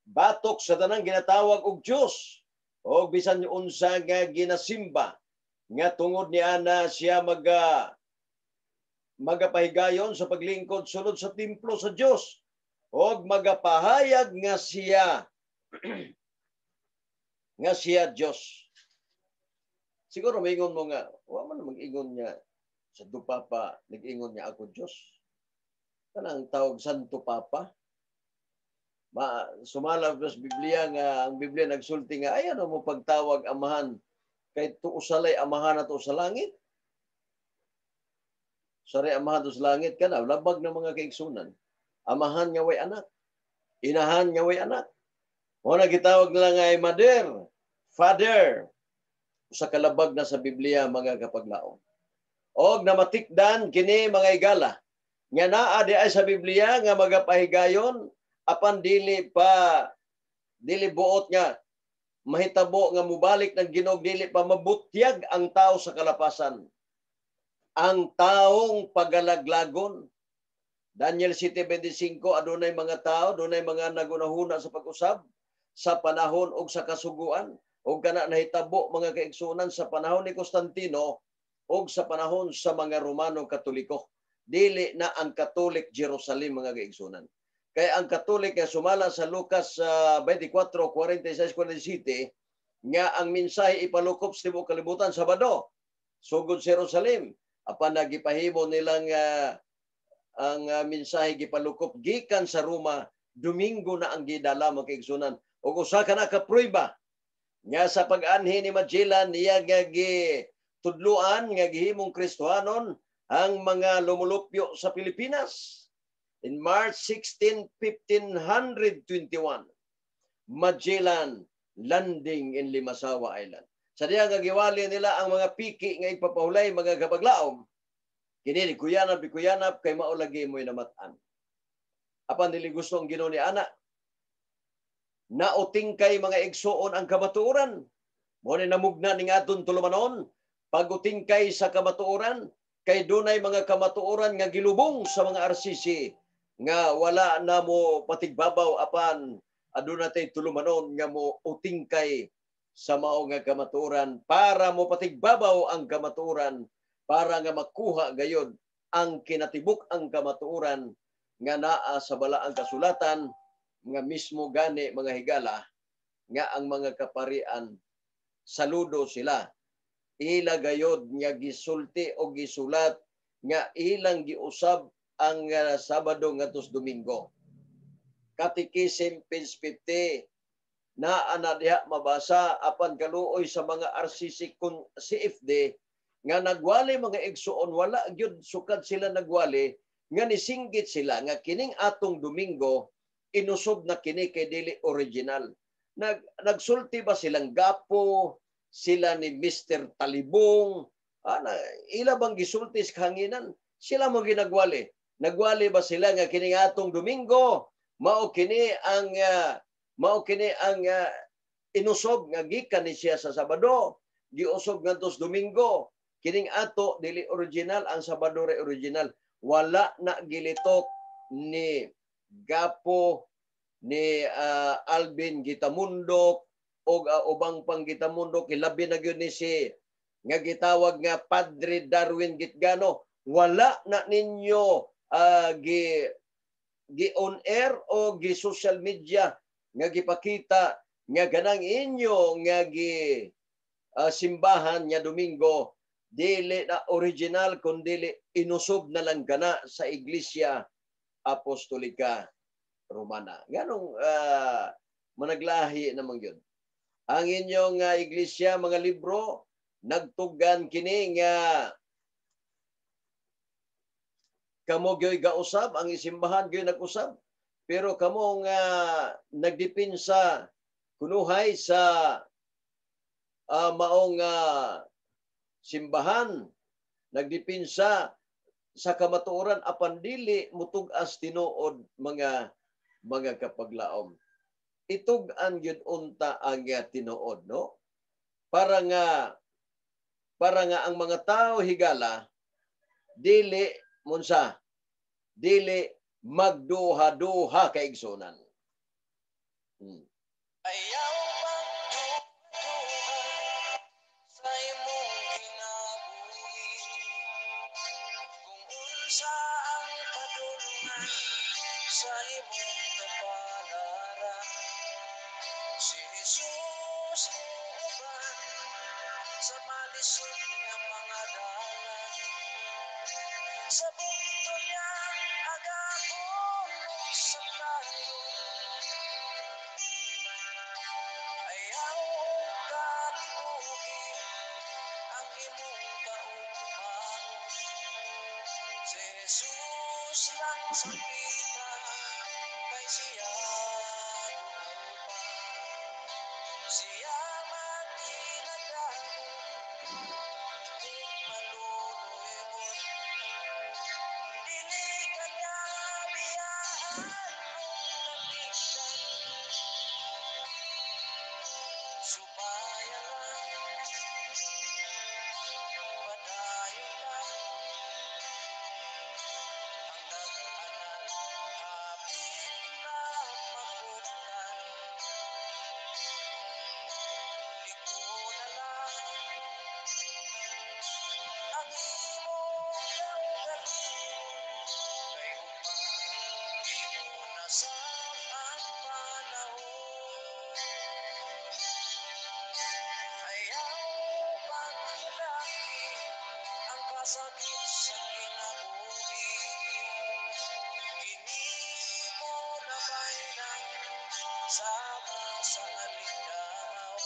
batok sa tanang ginatawag og Dios og bisan unsa nga ginasimba, nga tungod ni ana siya magapahigayon sa paglingkod sulod sa templo sa Dios og magapahayag nga siya Dios. Siguro maingon mo nga, wa man mag-ingon nga sa Papa, nag-ingon nga ako Dios. Kanang tawag Santo Papa. Ma sumala sa Biblia nga ang Biblia nagsulti nga ay ano mo pagtawag Amahan kay tuusalay Amahan nato sa langit. Sari Amahan to sa langit kana labag ng mga kaigsunan. Amahan nga way anak. Inahan nga way anak. Mo na gitawag nila nga ay mother, father. Sa kalabag na sa Biblia, mga kapaglaom. Og namatikdan kini, mga igala, nga naa di ay sa Biblia nga magapahigayon apan dili pa, dili buot nga mahitabo nga mubalik ng Ginoo, dili pa mabutyag ang tao sa kalapasan. Ang taong pagalaglagon. Daniel 7:25, adunay mga tao, adunay mga nagunahuna sa pag-usab sa panahon og sa kasuguan, og kana nahitabo, mga kaigsuonan, sa panahon ni Constantino og sa panahon sa mga Romano Katoliko. Dili na ang Catholic Jerusalem, mga kaigsuonan. Kaya ang Catholic nga sumala sa Lucas 24:46 47 nga ang mensahe ipalukop sa tibuok kalibutan Sabado sugod sa Jerusalem, apan nagipahimo nilang ang mensahe gipalukop gikan sa Roma, Domingo na ang gidala, mga kaigsunan. Ug usa ka na ka prueba Nga sa pag-anhi ni Magellan, iya nga gitudluan nga gihimong Kristohanon ang mga lumulupyo sa Pilipinas. In March 16, 1521, Magellan landing in Limasawa Island. Sa diya nga giwali nila ang mga piki nga ipapahulay mga kapaglaom, kini kuyanap kuyanap kay mao lagi mo'y namat-an. Apan dili gusto ang Ginoo ni ana. Nautingkay mga igsuon ang kamatuoran. Mao ni namugna ning aton tulumanon pagutingkay sa kamatuoran kay dunay mga kamatuoran nga gilubong sa mga RCC nga wala na mo patigbabaw apan aduna tay tulumanon nga mo utingkay sa mao nga kamatuoran para mo patigbabaw ang kamatuoran para nga makuha gayod ang kinatibuk ang kamatuoran nga naa sa balaang kasulatan nga mismo gani mga higala nga ang mga kaparian saludo sila ila gayod nga gisulti o gisulat nga ilang giusab ang Sabado ngadto Domingo. Catechism page 50 naa na diha mabasa apan kaluoy sa mga RCC kun CFD nga nagwali mga igsuon wala gyud sukad sila nagwali nga nisinggit sila nga kining atong Domingo inusob na kini kay dili original. Nagsulti ba silang gapo sila ni Mr. Talibong, ana ila bang gisulti sa kahanginan? Sila mo ginagwali. Nagwali ba sila nga kining atong Domingo mao kini ang inusob nga gikan ni siya sa Sabado, giusob ngadto sa Domingo. Kining ato dili original, ang Sabado re original. Wala na gilitok ni Gapo, ni Alvin Gitamundok og ubang pang Gitamundok, ilabi na gyud ni si nga gitawag nga Padre Darwin Gitgano. Wala na ninyo gi on air o gi social media nga gipakita nga ganang inyo nga gi simbahan nga Domingo dili na original kun dili inusob na lang kana sa Iglesia Apostolika Romana. Nganong managlahi namang yun. Ang inyong iglesia mga libro nagtugan kini nga kamo gyoy gausab, ang isimbahan gyoy nag-usab, pero kamo nga nagdipinsa kunuhay sa maong simbahan, nagdipinsa sa kamatuoran apan dili mutug-as tinuod mga kapaglaom. Itug-an gyud unta ang tinuod, no? Para nga ang mga tao higala dili munsa, dili magduha-duha kay igsunan. Ayaw pagduha sa imong kinabuhi, kung unsa ang padulungan sa imong kapalaran. Si Jesus muuban sa malisod nga mga dalan, sa bukto niya agakon sa playo. Ayaw kalibugi ang imong kaugmaon, si Jesus lang sakita kay siya dunay pa. Siya matinagdahon kung maluluimot, dili kanya biyaan ug katingdan. Subaya lang, padayon lang, ang nag-anak hapit na maputlan. Liko na lang ang imong kaugalingon, kay ugma imo nasab ang panahon. Ayaw paghilaki ang kasakit sa kinabuhi, kini mo nabayran sama sa alindakaw.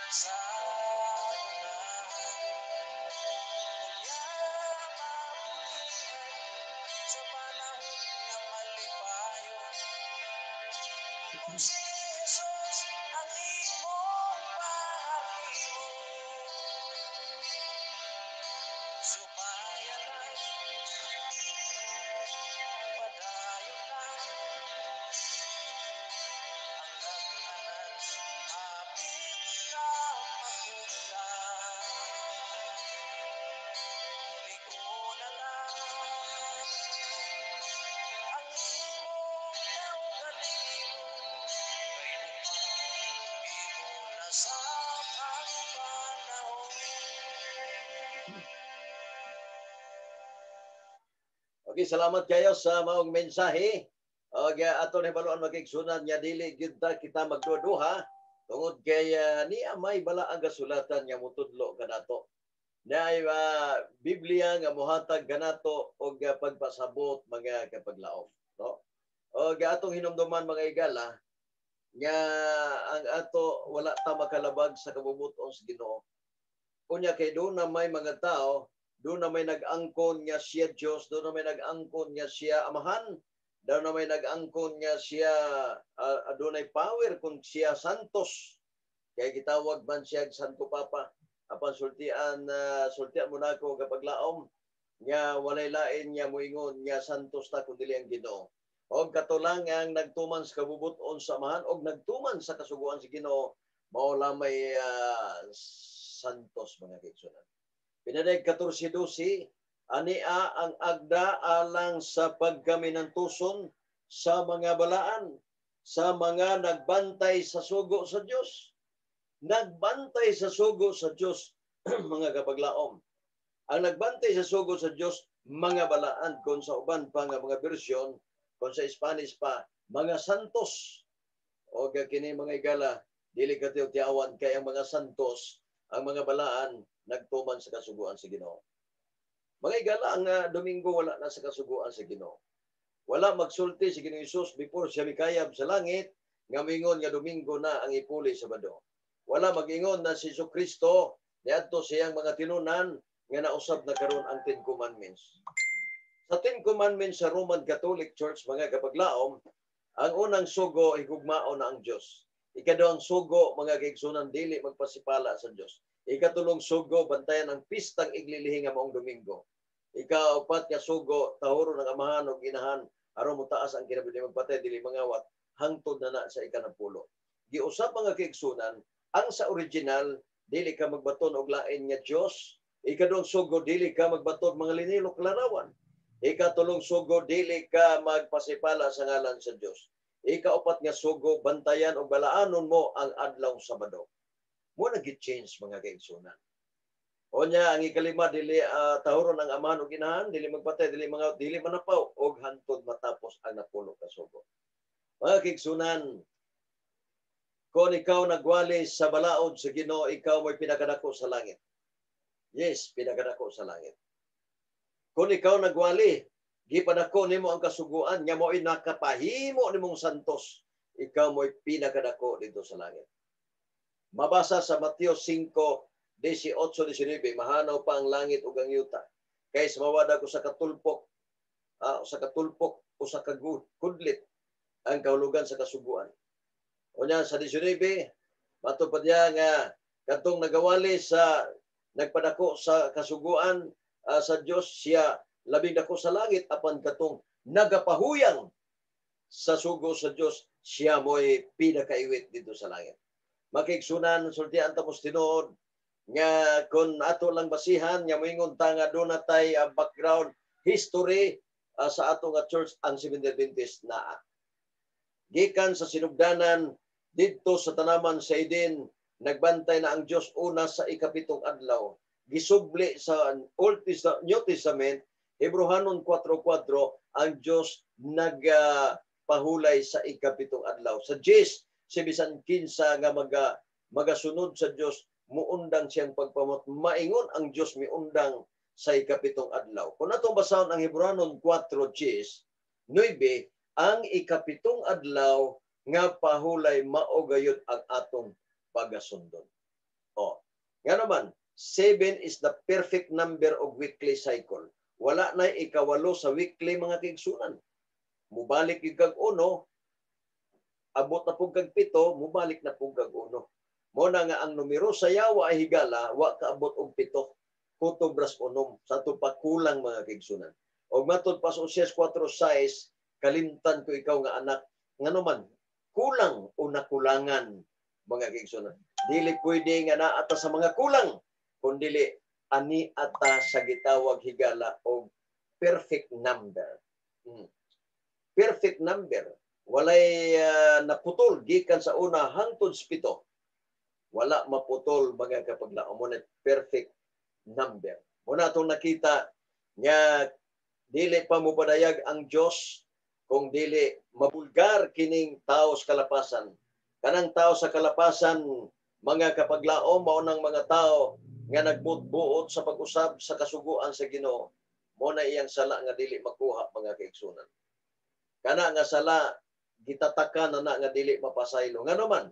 Sa unahan. Unya mapulihan sa panahon nga malipayon kung si Jesus ang imong paharihon. Sumaya lang, padayon lang, ang laghanan hapit na makumtan. Lig-ona lang ang imong kaugalingon, kay ugma imo na sab ang panahon. Okay, salamat kayo sa maong mensahe. Og ato ni baluan, mga kaigsunan, nga dili gyud ta kita magduha tungod kay niya may balaang kasulatan nga mutudlo kanato. Naay Biblia nga mohatag kanato og pagpasabot, mga kapaglaom, no? Og atong hinumduman, mga igala, nga ang ato wala ta makalabag sa kabubut-on sa Ginoo. Unya kay doon na may mga tao, doon na may nag-angkon nga siya Diyos, doon na may nag-angkon nga siya Amahan, doon na may nag-angkon nga siya adunay power kung siya santos. Kaya gitawag man siya Santo Papa. Apan sultian mo nako, kapaglaom, nga walay lain nga moingon nga santos ta kun dili ang Ginoo. Og katulang ang nagtuman sa kabubut-on sa Amahan og nagtuman sa kasuguan sa Ginoo mao lamay santos, mga kaigsunan. Pinadayag 14:12, ania ang agda alang sa pagkaminantuson sa mga balaan, sa mga nagbantay sa sugo sa Dios. Nagbantay sa sugo sa Dios, mga kapaglaom. Ang nagbantay sa sugo sa Dios, mga balaan, kung sa uban pa nga mga bersyon, kung sa Spanish pa, mga santos. O kini, mga igala, dili katiyaw-tiyawan kay ang mga santos, ang mga balaan, nagtuman sa kasuguan sa Ginoo. Mga igala, ang Domingo wala na sa kasuguan sa Ginoo. Wala magsulti si Ginoo Hesus before siya mikayab sa langit nga mingon nga Domingo na ang ipuli sa Sabado. Wala mag-ingon na si Hesus Kristo niadto siyang mga tinunan nga nausab na karon ang Ten Commandments. Sa Ten Commandments sa Roman Catholic Church, mga kapaglaom, ang unang sugo, higugmaon na ang Dios. Ikaduhang sugo, mga kaigsunan, dili magpasipala sa Dios. Ikatulong sugo, bantayan ang pistang iglilihi nga maong Domingo. Ikaapat nga sugo, tahuro ng amahan ug inahan aron motaas ang kinabuhi, dili magpatay, dili mangawat, hangtod na na sa ikanapulo. Giusab, mga kaigsunan, ang sa original, dili ka magbaton og lain nga Dios. Ikaduhang sugo, dili ka magbaton mga linilok larawan. Ikatulong sugo, dili ka magpasipala sa ngalan sa Dios. Ikaupat nga sugo, bantayan og balaanon mo ang adlaw Sabado. Mo na change, mga kaigsunan. Onya ang ikalima, dili tahuron ang amahan ug inahan, dili magpatay, dili mga dili manapaw, og hantod matapos ang napulo ka sugo. Mga kaigsunan, kung ikaw nagwali sa balaod sa Ginoo, ikaw mo'y pinakadako sa langit. Yes, pinakadako sa langit. Kung ikaw nagwali, gipadako nimo ang kasuguan nga mo'y nakapahimo nimong santos, ikaw mo'y pinakadako dito sa langit. Mabasa sa Mateo 5, 18, 19, mahanaw pa ang langit ug ang yuta. Kay mawada ko sa katulpok o sa kudlit ang kahulugan sa kasuguan. Unya sa 19, mato pa diya nga kadtong nagawali sa nagpadako sa kasuguan sa Dios, siya labing dako sa langit, apan katong nagapahuyang sa sugo sa Dios, siya mo'y pinakaiwit dito sa langit. Makigsunan, sultian tapos tinuod nga kung ato lang basihan nga moingon ta nga doon natay background history sa ato nga church, ang Seventh Adventist, naa. Gikan sa sinugdanan didto sa tanaman sa Eden, nagbantay na ang Dios una sa ikapitong adlaw. Gisubli sa Old Testament, New Testament, Hebreohanon 4:4, ang Dios nagpahulay sa ikapitong adlaw. Sa Diyos, si bisan kinsa nga magasunod sa Dios, muundang siyang pagpamot. Maingon ang Dios miundang sa ikapitong adlaw. Kung atong basahon ang Hebreohanon 4:10, 9, ang ikapitong adlaw nga pahulay mao gayud ang atong pagasundon. Nga naman, 7 is the perfect number of weekly cycle. Wala na ikawalo sa weekly, mga kaigsunan. Mubalik yung kag uno, abot na pug kag 7, mubalik na pug kag uno. Mo na nga ang numero sa yawa ay higala, wa kaabot og 7. Kutob ras 6. Sa ato pa kulang, mga kaigsunan. Og matod pa sa Oseas 4:6, kalimtan ko ikaw nga anak. Ngano man, kulang o nakulangan, mga kaigsunan. Dili pwede nga naata sa mga kulang, kun dili ani ata sa gitawag higala og perfect number. Perfect number. Walay naputol gikan sa una hangtod sa 7. Wala maputol, mga kapaglaom, mo na perfect number. Muna atong nakita nga dili pa mo padayag ang Dios kung dili mabulgar kining tao sa kalapasan. Kanang tao sa kalapasan, mga kapaglaom, mao nang mga tao nga nagbuot-buot sa pag-usab sa kasuguan sa Ginoo. Mo na iyang sala nga dili makuha, mga kaigsunan. Kana nga sala gitataka na na nga dili mapasaylo. Ngano man,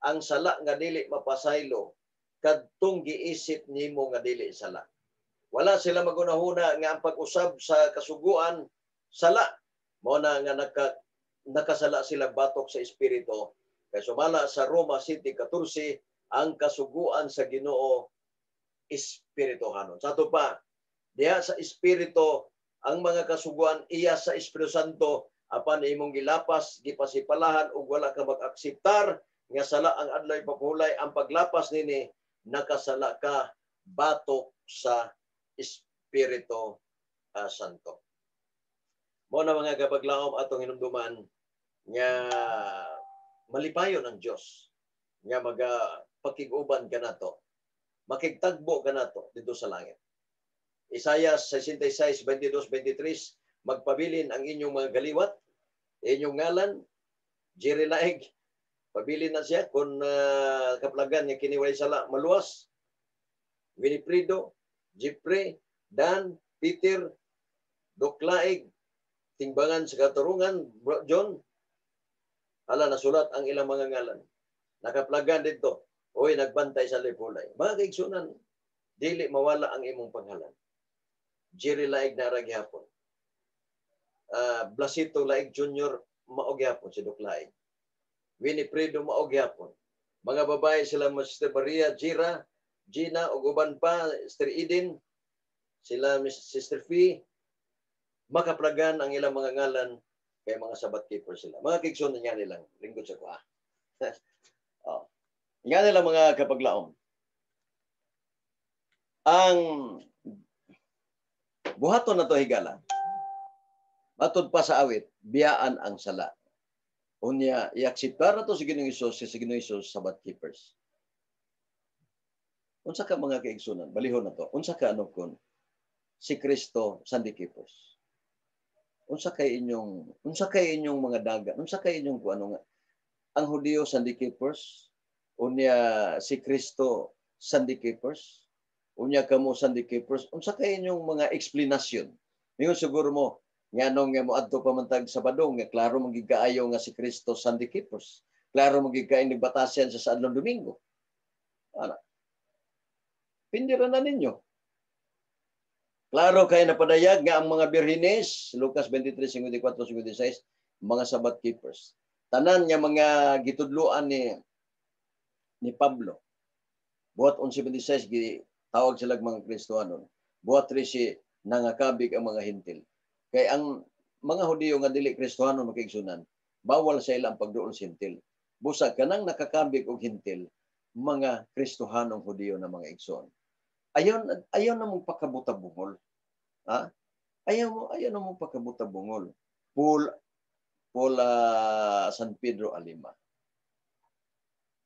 ang sala nga dili mapasaylo kadtong giisip nimo nga dili sala. Wala sila magunahuna nga ang pag-usab sa kasuguan sala. Mo na nga nakasala sila batok sa espiritu. Kay sumala sa Roma 7:14, ang kasuguan sa Ginoo espirituhanon. Sa ato pa, diha sa espiritu ang mga kasuguan iya sa Espiritu Santo, apan imong gilapas, gipasipalahan ug wala ka mag-akseptar nga sala ang adlaw ipapuhulay, ang paglapas nini nakasala ka batok sa Espiritu Santo. Mo na, mga kapaglaom, atong hinumduman nga malipayon ang Dios nga magapakig-uban kanato, makigtagbo kanato didto sa langit. Isaiah 66:22, 23, magpabilin ang inyong mga galiwat, inyong ngalan, Jerry Laig, pabilin na siya kung kaplagan niya kini walay sala maluwas. Winifredo, Jeffrey, Dan, Peter, Doklaig, Tingbangan sa Katarungan, John, ala nasulat ang ilang mga ngalan. Nakaplagan dito. Oy, nagbantay sa lipulay. Mga kaigsunan, dili mawala ang imong panghalan. Jerry Laig nara gihapon. Blasito Laig Jr. mao gihapon si Doc Laig. Winifredo mao gihapon. Mga babae sila Sister Maria, Jira, Gina ug uban pa, Sister Eden, sila Sister Fee, makaplagan ang ilang mga ngalan kay mga Sabbath keeper sila. Mga kaigsunan, nga nilang lingkod sa kuha. Oh. Nga nila, mga kapaglaom. Ang buhaton na to higala. Matod pa sa awit, biyaan ang sala. Unya, i-akseptar na to si Ginoong Hesus, si Ginoong Hesus Sabbath keepers. Unsa ka, mga kaigsunan, balihon na to. Unsa ka ano kun si Kristo Sunday keepers? Unsa kay inyong mga daga? Unsa kay inyong kung ano nga? Ang Hudiyo Sunday keepers, unya si Kristo Sunday keepers, unya kamo Sunday keepers, unsa kay inyong mga eksplanasyon? Ningon siguro mo, nganong nga moadto pa man tag Sabado nga klaro man gid kaayo nga si Kristo Sunday keepers. Klaro man gid kaayo nagbatasyan sa adlaw Domingo. Ana. Pindira na ninyo. Klaro kay napadayag nga ang mga birhines, Lucas 23:54, 56, mga Sabbath keepers. Tanan nga mga gitudloan ni Pablo. Buhat 11:26 gitawag sila mga Kristohanon. Buhat 13 nangakabig ang mga Hentil. Kay ang mga Hudiyo nga dili Kristohano, makiigsunan, bawal sa ilang pagduol sa Hentil. Busa kanang nakakabig og Hentil, mga Kristohanong Hudiyo na, mga igsoon. Ayaw ayaw na mong pakabuta-bungol. Ha? Ayaw na mong pakabuta-bungol. Paul Paul San Pedro Alima.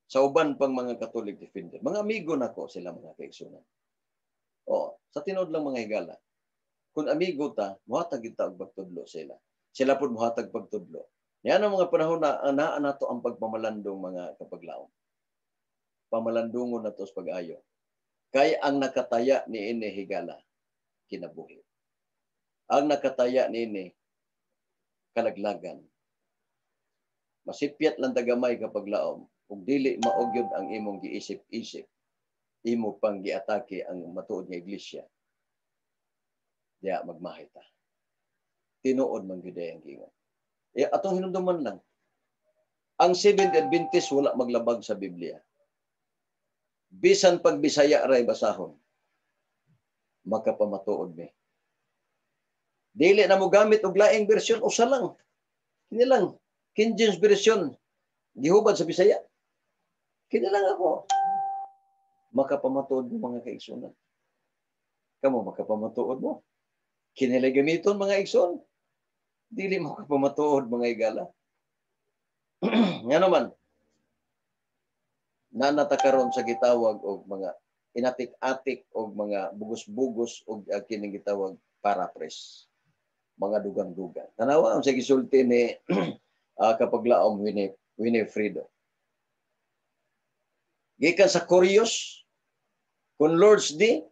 Sa uban pang mga Catholic defender. Mga amigo nako sila, mga kaigsunan. Oh, sa tinuod lang, mga higala. Kung amigo ta, muhatag kita og pagtudlo sila. Sila pud muhatag pagtudlo. Niya ang mga panahon na naa nato ang pagpamalandong, mga kapaglaom. Pamalandungon nato sa pag-ayo. Kay ang nakataya ni ini, higala, kinabuhi. Ang nakataya ni ini kalaglagan. Masipyat lang tagamay, kapaglaom, kung dili mao gyud ang imong giisip-isip. Imo pang giatake ang matuod nga iglesia. Diya magmahay ta. Tinuod man gyud ang giingon. Eh, atong hinumduman lang. Ang Seventh Adventist wala maglabag sa Biblia. Bisan pag Bisaya ray basahon, makapamatuod mi. Dili na mo gamit og laing bersyon, usa lang. Kini lang, King James Version, gihubad sa Bisaya. Kini lang ako. Makapamatuod mo, mga kaigsunan. Kamo, makapamatuod mo? Kini lang gamiton, mga igsoon. Dili mo kapamatuod, mga igala. Nga naman, nanata karon sa gitawag og mga inatik-atik og mga bugos-bugos og kining gitawag paraphrase. Mga dugang-dugang. Tanawa ang sa gisulti ni kapaglaom Winifredo. Gikan sa Kurios, kung Lord's Day,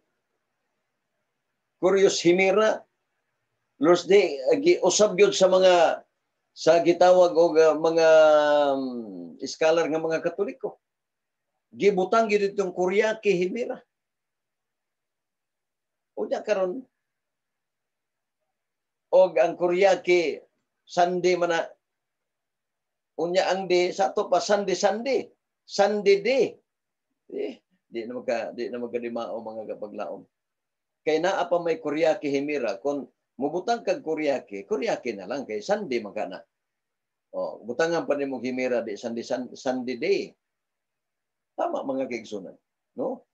Kurios Himera, Lord's Day, giusab gyud sa mga sa gitawag og mga scholar nga mga Katoliko. Gibutang gyud itong Kuriake Himera. Unya karon og ang Kuriake Sunday man na, unya ang day sa ato pa Sunday Sunday Sunday day. Eh, di na magkadimao, mga kapaglaom. Kay naa pa may Kuriake Himera. Kung mubutang kag Kuriake, Kuriake na lang kay Sunday man ka na. Oh, butangan pa nimo Himera di Sunday Sunday day. Tama, mga kaigsunan, no?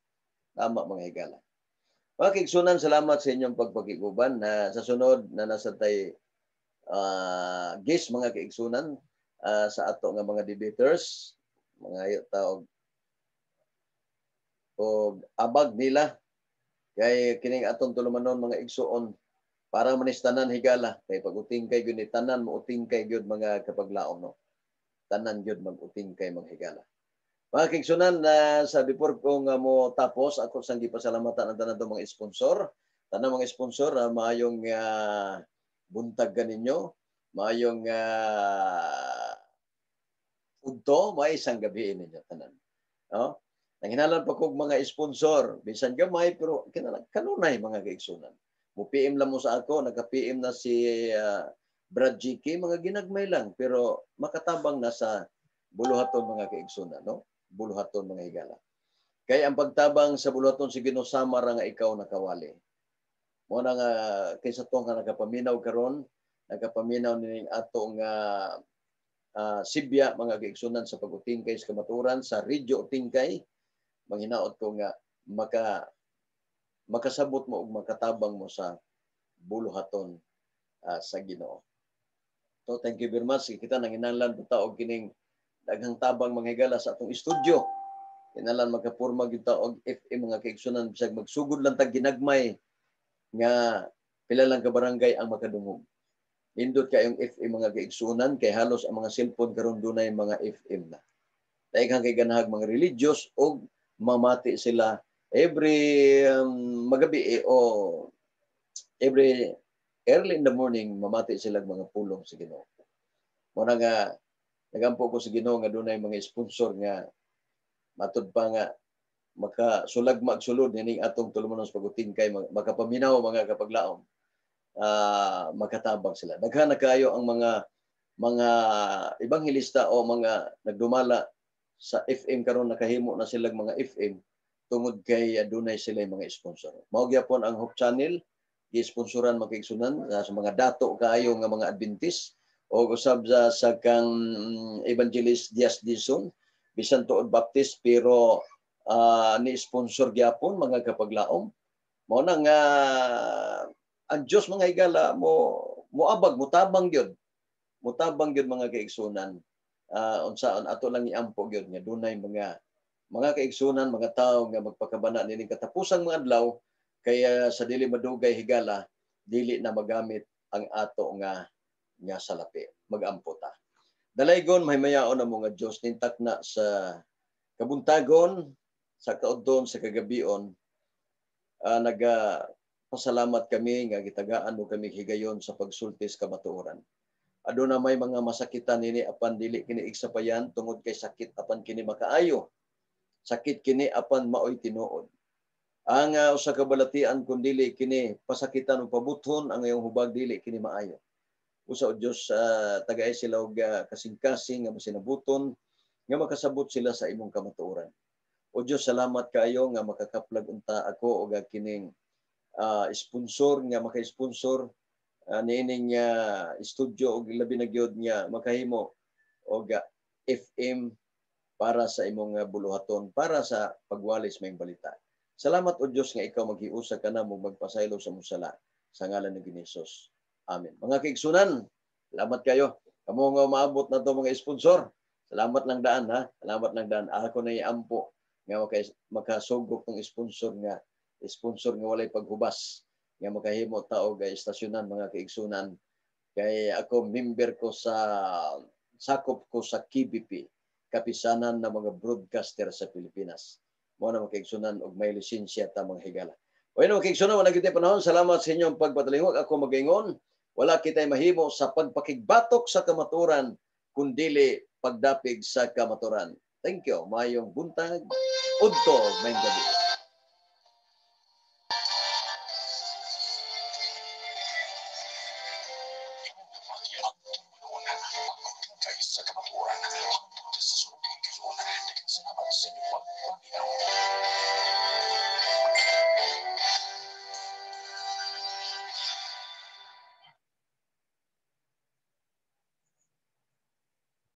Tama, mga higala. Mga kaigsunan, salamat sa inyong pagpakiguban na sa sunod na nasa tay guest, mga kaigsunan, sa ato nga mga debaters, mga ayo ta og abag nila kay kining atong tulumanon, mga igsuon, para manis tanan, higala, kay pag utingkay gyud ni tanan mo utingkay gyud, mga kapaglaom, no? Tanan gyud mag-utingkay, mga higala. Mga kaigsunan, na sa before ko nga mo tapos, ako sang gipasalamatan ang tanan mga sponsor. Tanan mga sponsor, maayong buntag ganinyo, maayong udto, may isang gabi ninyo tanan. No? Nanghinahanglan pa kog mga sponsor, bisan gamay pero kinala kanunay, mga kaigsunan. Mo PM lang mo sa ako, naka-PM na si Brad GK, mga ginagmay lang pero makatabang na sa buluhaton, mga kaigsunan, no? Buluhaton, mga higala. Kay ang pagtabang sa buluhaton si Ginoo sama ra nga ikaw nakawali. Mo na nga kaysa tong nga nakapaminaw karon, nakapaminaw nining ato nga sibya, mga kaigsunan, sa pag-utingkay sa kamaturan sa Radyo Utingkay, manghinaot ko nga makasabot mo ug makatabang mo sa buluhaton sa Ginoo. So thank you very much. Kita nanginahanglan pa ta og kining daghang tabang, mga higala, sa atong studio. Kinahanglan makapurma gyud ta og FM, mga kaigsunan, bisag magsugod lang tag ginagmay nga pila lang ka barangay ang makadungog. Nindot kayong FM, mga kaigsunan, kay halos ang mga cellphone karon dunay mga FM na. Daghang kay ganahag mga religious og mamati sila every magabi o every early in the morning, mamati sila mga pulong sa Ginoo. Mo na nga nagampo ko sa Ginoo nga dunay mga sponsor nga matud pa nga makasulag magsulod nining atong tulumanon sa pag-utingkay, makapaminaw, mga kapaglaom, makatabang sila. Daghan na kaayo ang mga ebanghelista o mga nagdumala sa FM karon, nakahimo na silang mga FM tungod kay adunay sila mga sponsor. Mao gyapon ang Hope Channel gi-sponsoran, mga kaigsunan, sa mga dato kaayo nga mga Adventist o usab sa kang Evangelist Diaz Dizon, bisan tuod Baptist pero ni sponsor gyapon, mga kapaglaom. Mao na nga ang Dios, mga higala, mo moabag, motabang gyud. Motabang gyud, mga kaigsunan. Unsaon ato lang iampo gyud nga dunay mga kaigsunan, mga tawo nga magpakabana nining katapusang mga adlaw, kaya sa dili madugay, higala, dili na magamit ang ato nga nga salapi. Magampo ta. Dalaygon, mahimayaon na mo nga Dios, nintak na sa kabuntagon, sa kaudton, sa kagabion, nagapasalamat kami nga gitagaan mo kami higayon sa pagsulti sa kamatuoran. Aduna may mga masakitan nini apan dili kini igsapayan tungod kay sakit apan kini makaayo. Sakit kini apan maoy tinuod. Ang usa ka balatian kun dili kini pasakitan o pabuthon ang iyong hubag, dili kini maayo. Usa o Dios, tagay sila og kasing-kasing nga masinabuton nga makasabot sila sa imong kamatuoran. O Dios, salamat kaayo nga makakaplag unta ako og kining sponsor nga maka-sponsor niining studio og labi na gyud nga makahimo og FM para sa imong buluhaton, para sa pagwalis maayong balita. Salamat, o Dios, nga ikaw maghiusa ka na mo magpasaylo sa among sala sa ngalan ni Jesus. Amen. Mga kaigsunan, salamat kayo. Kamo nga maabot na to mga sponsor. Salamat lang daan, ha. Salamat lang daan. Ako na iampo nga makasugok tong sponsor nga walay paghubas nga makahimo ta og estasyonan, mga kaigsunan, kay ako member ko sa, sakop ko sa KBP, Kapisanan ng mga Broadcaster sa Pilipinas. Mo na, mga kaigsunan, og may lisensya ta, mga higala. O yun, mga kaigsunan, wala kita panahon. Salamat sa inyong pagpatalingog. Ako magaingon, wala kita'y mahimo sa pagpakigbatok sa kamaturan kundili pagdapig sa kamaturan. Thank you. Mayong buntag. Udto, maayong gabi.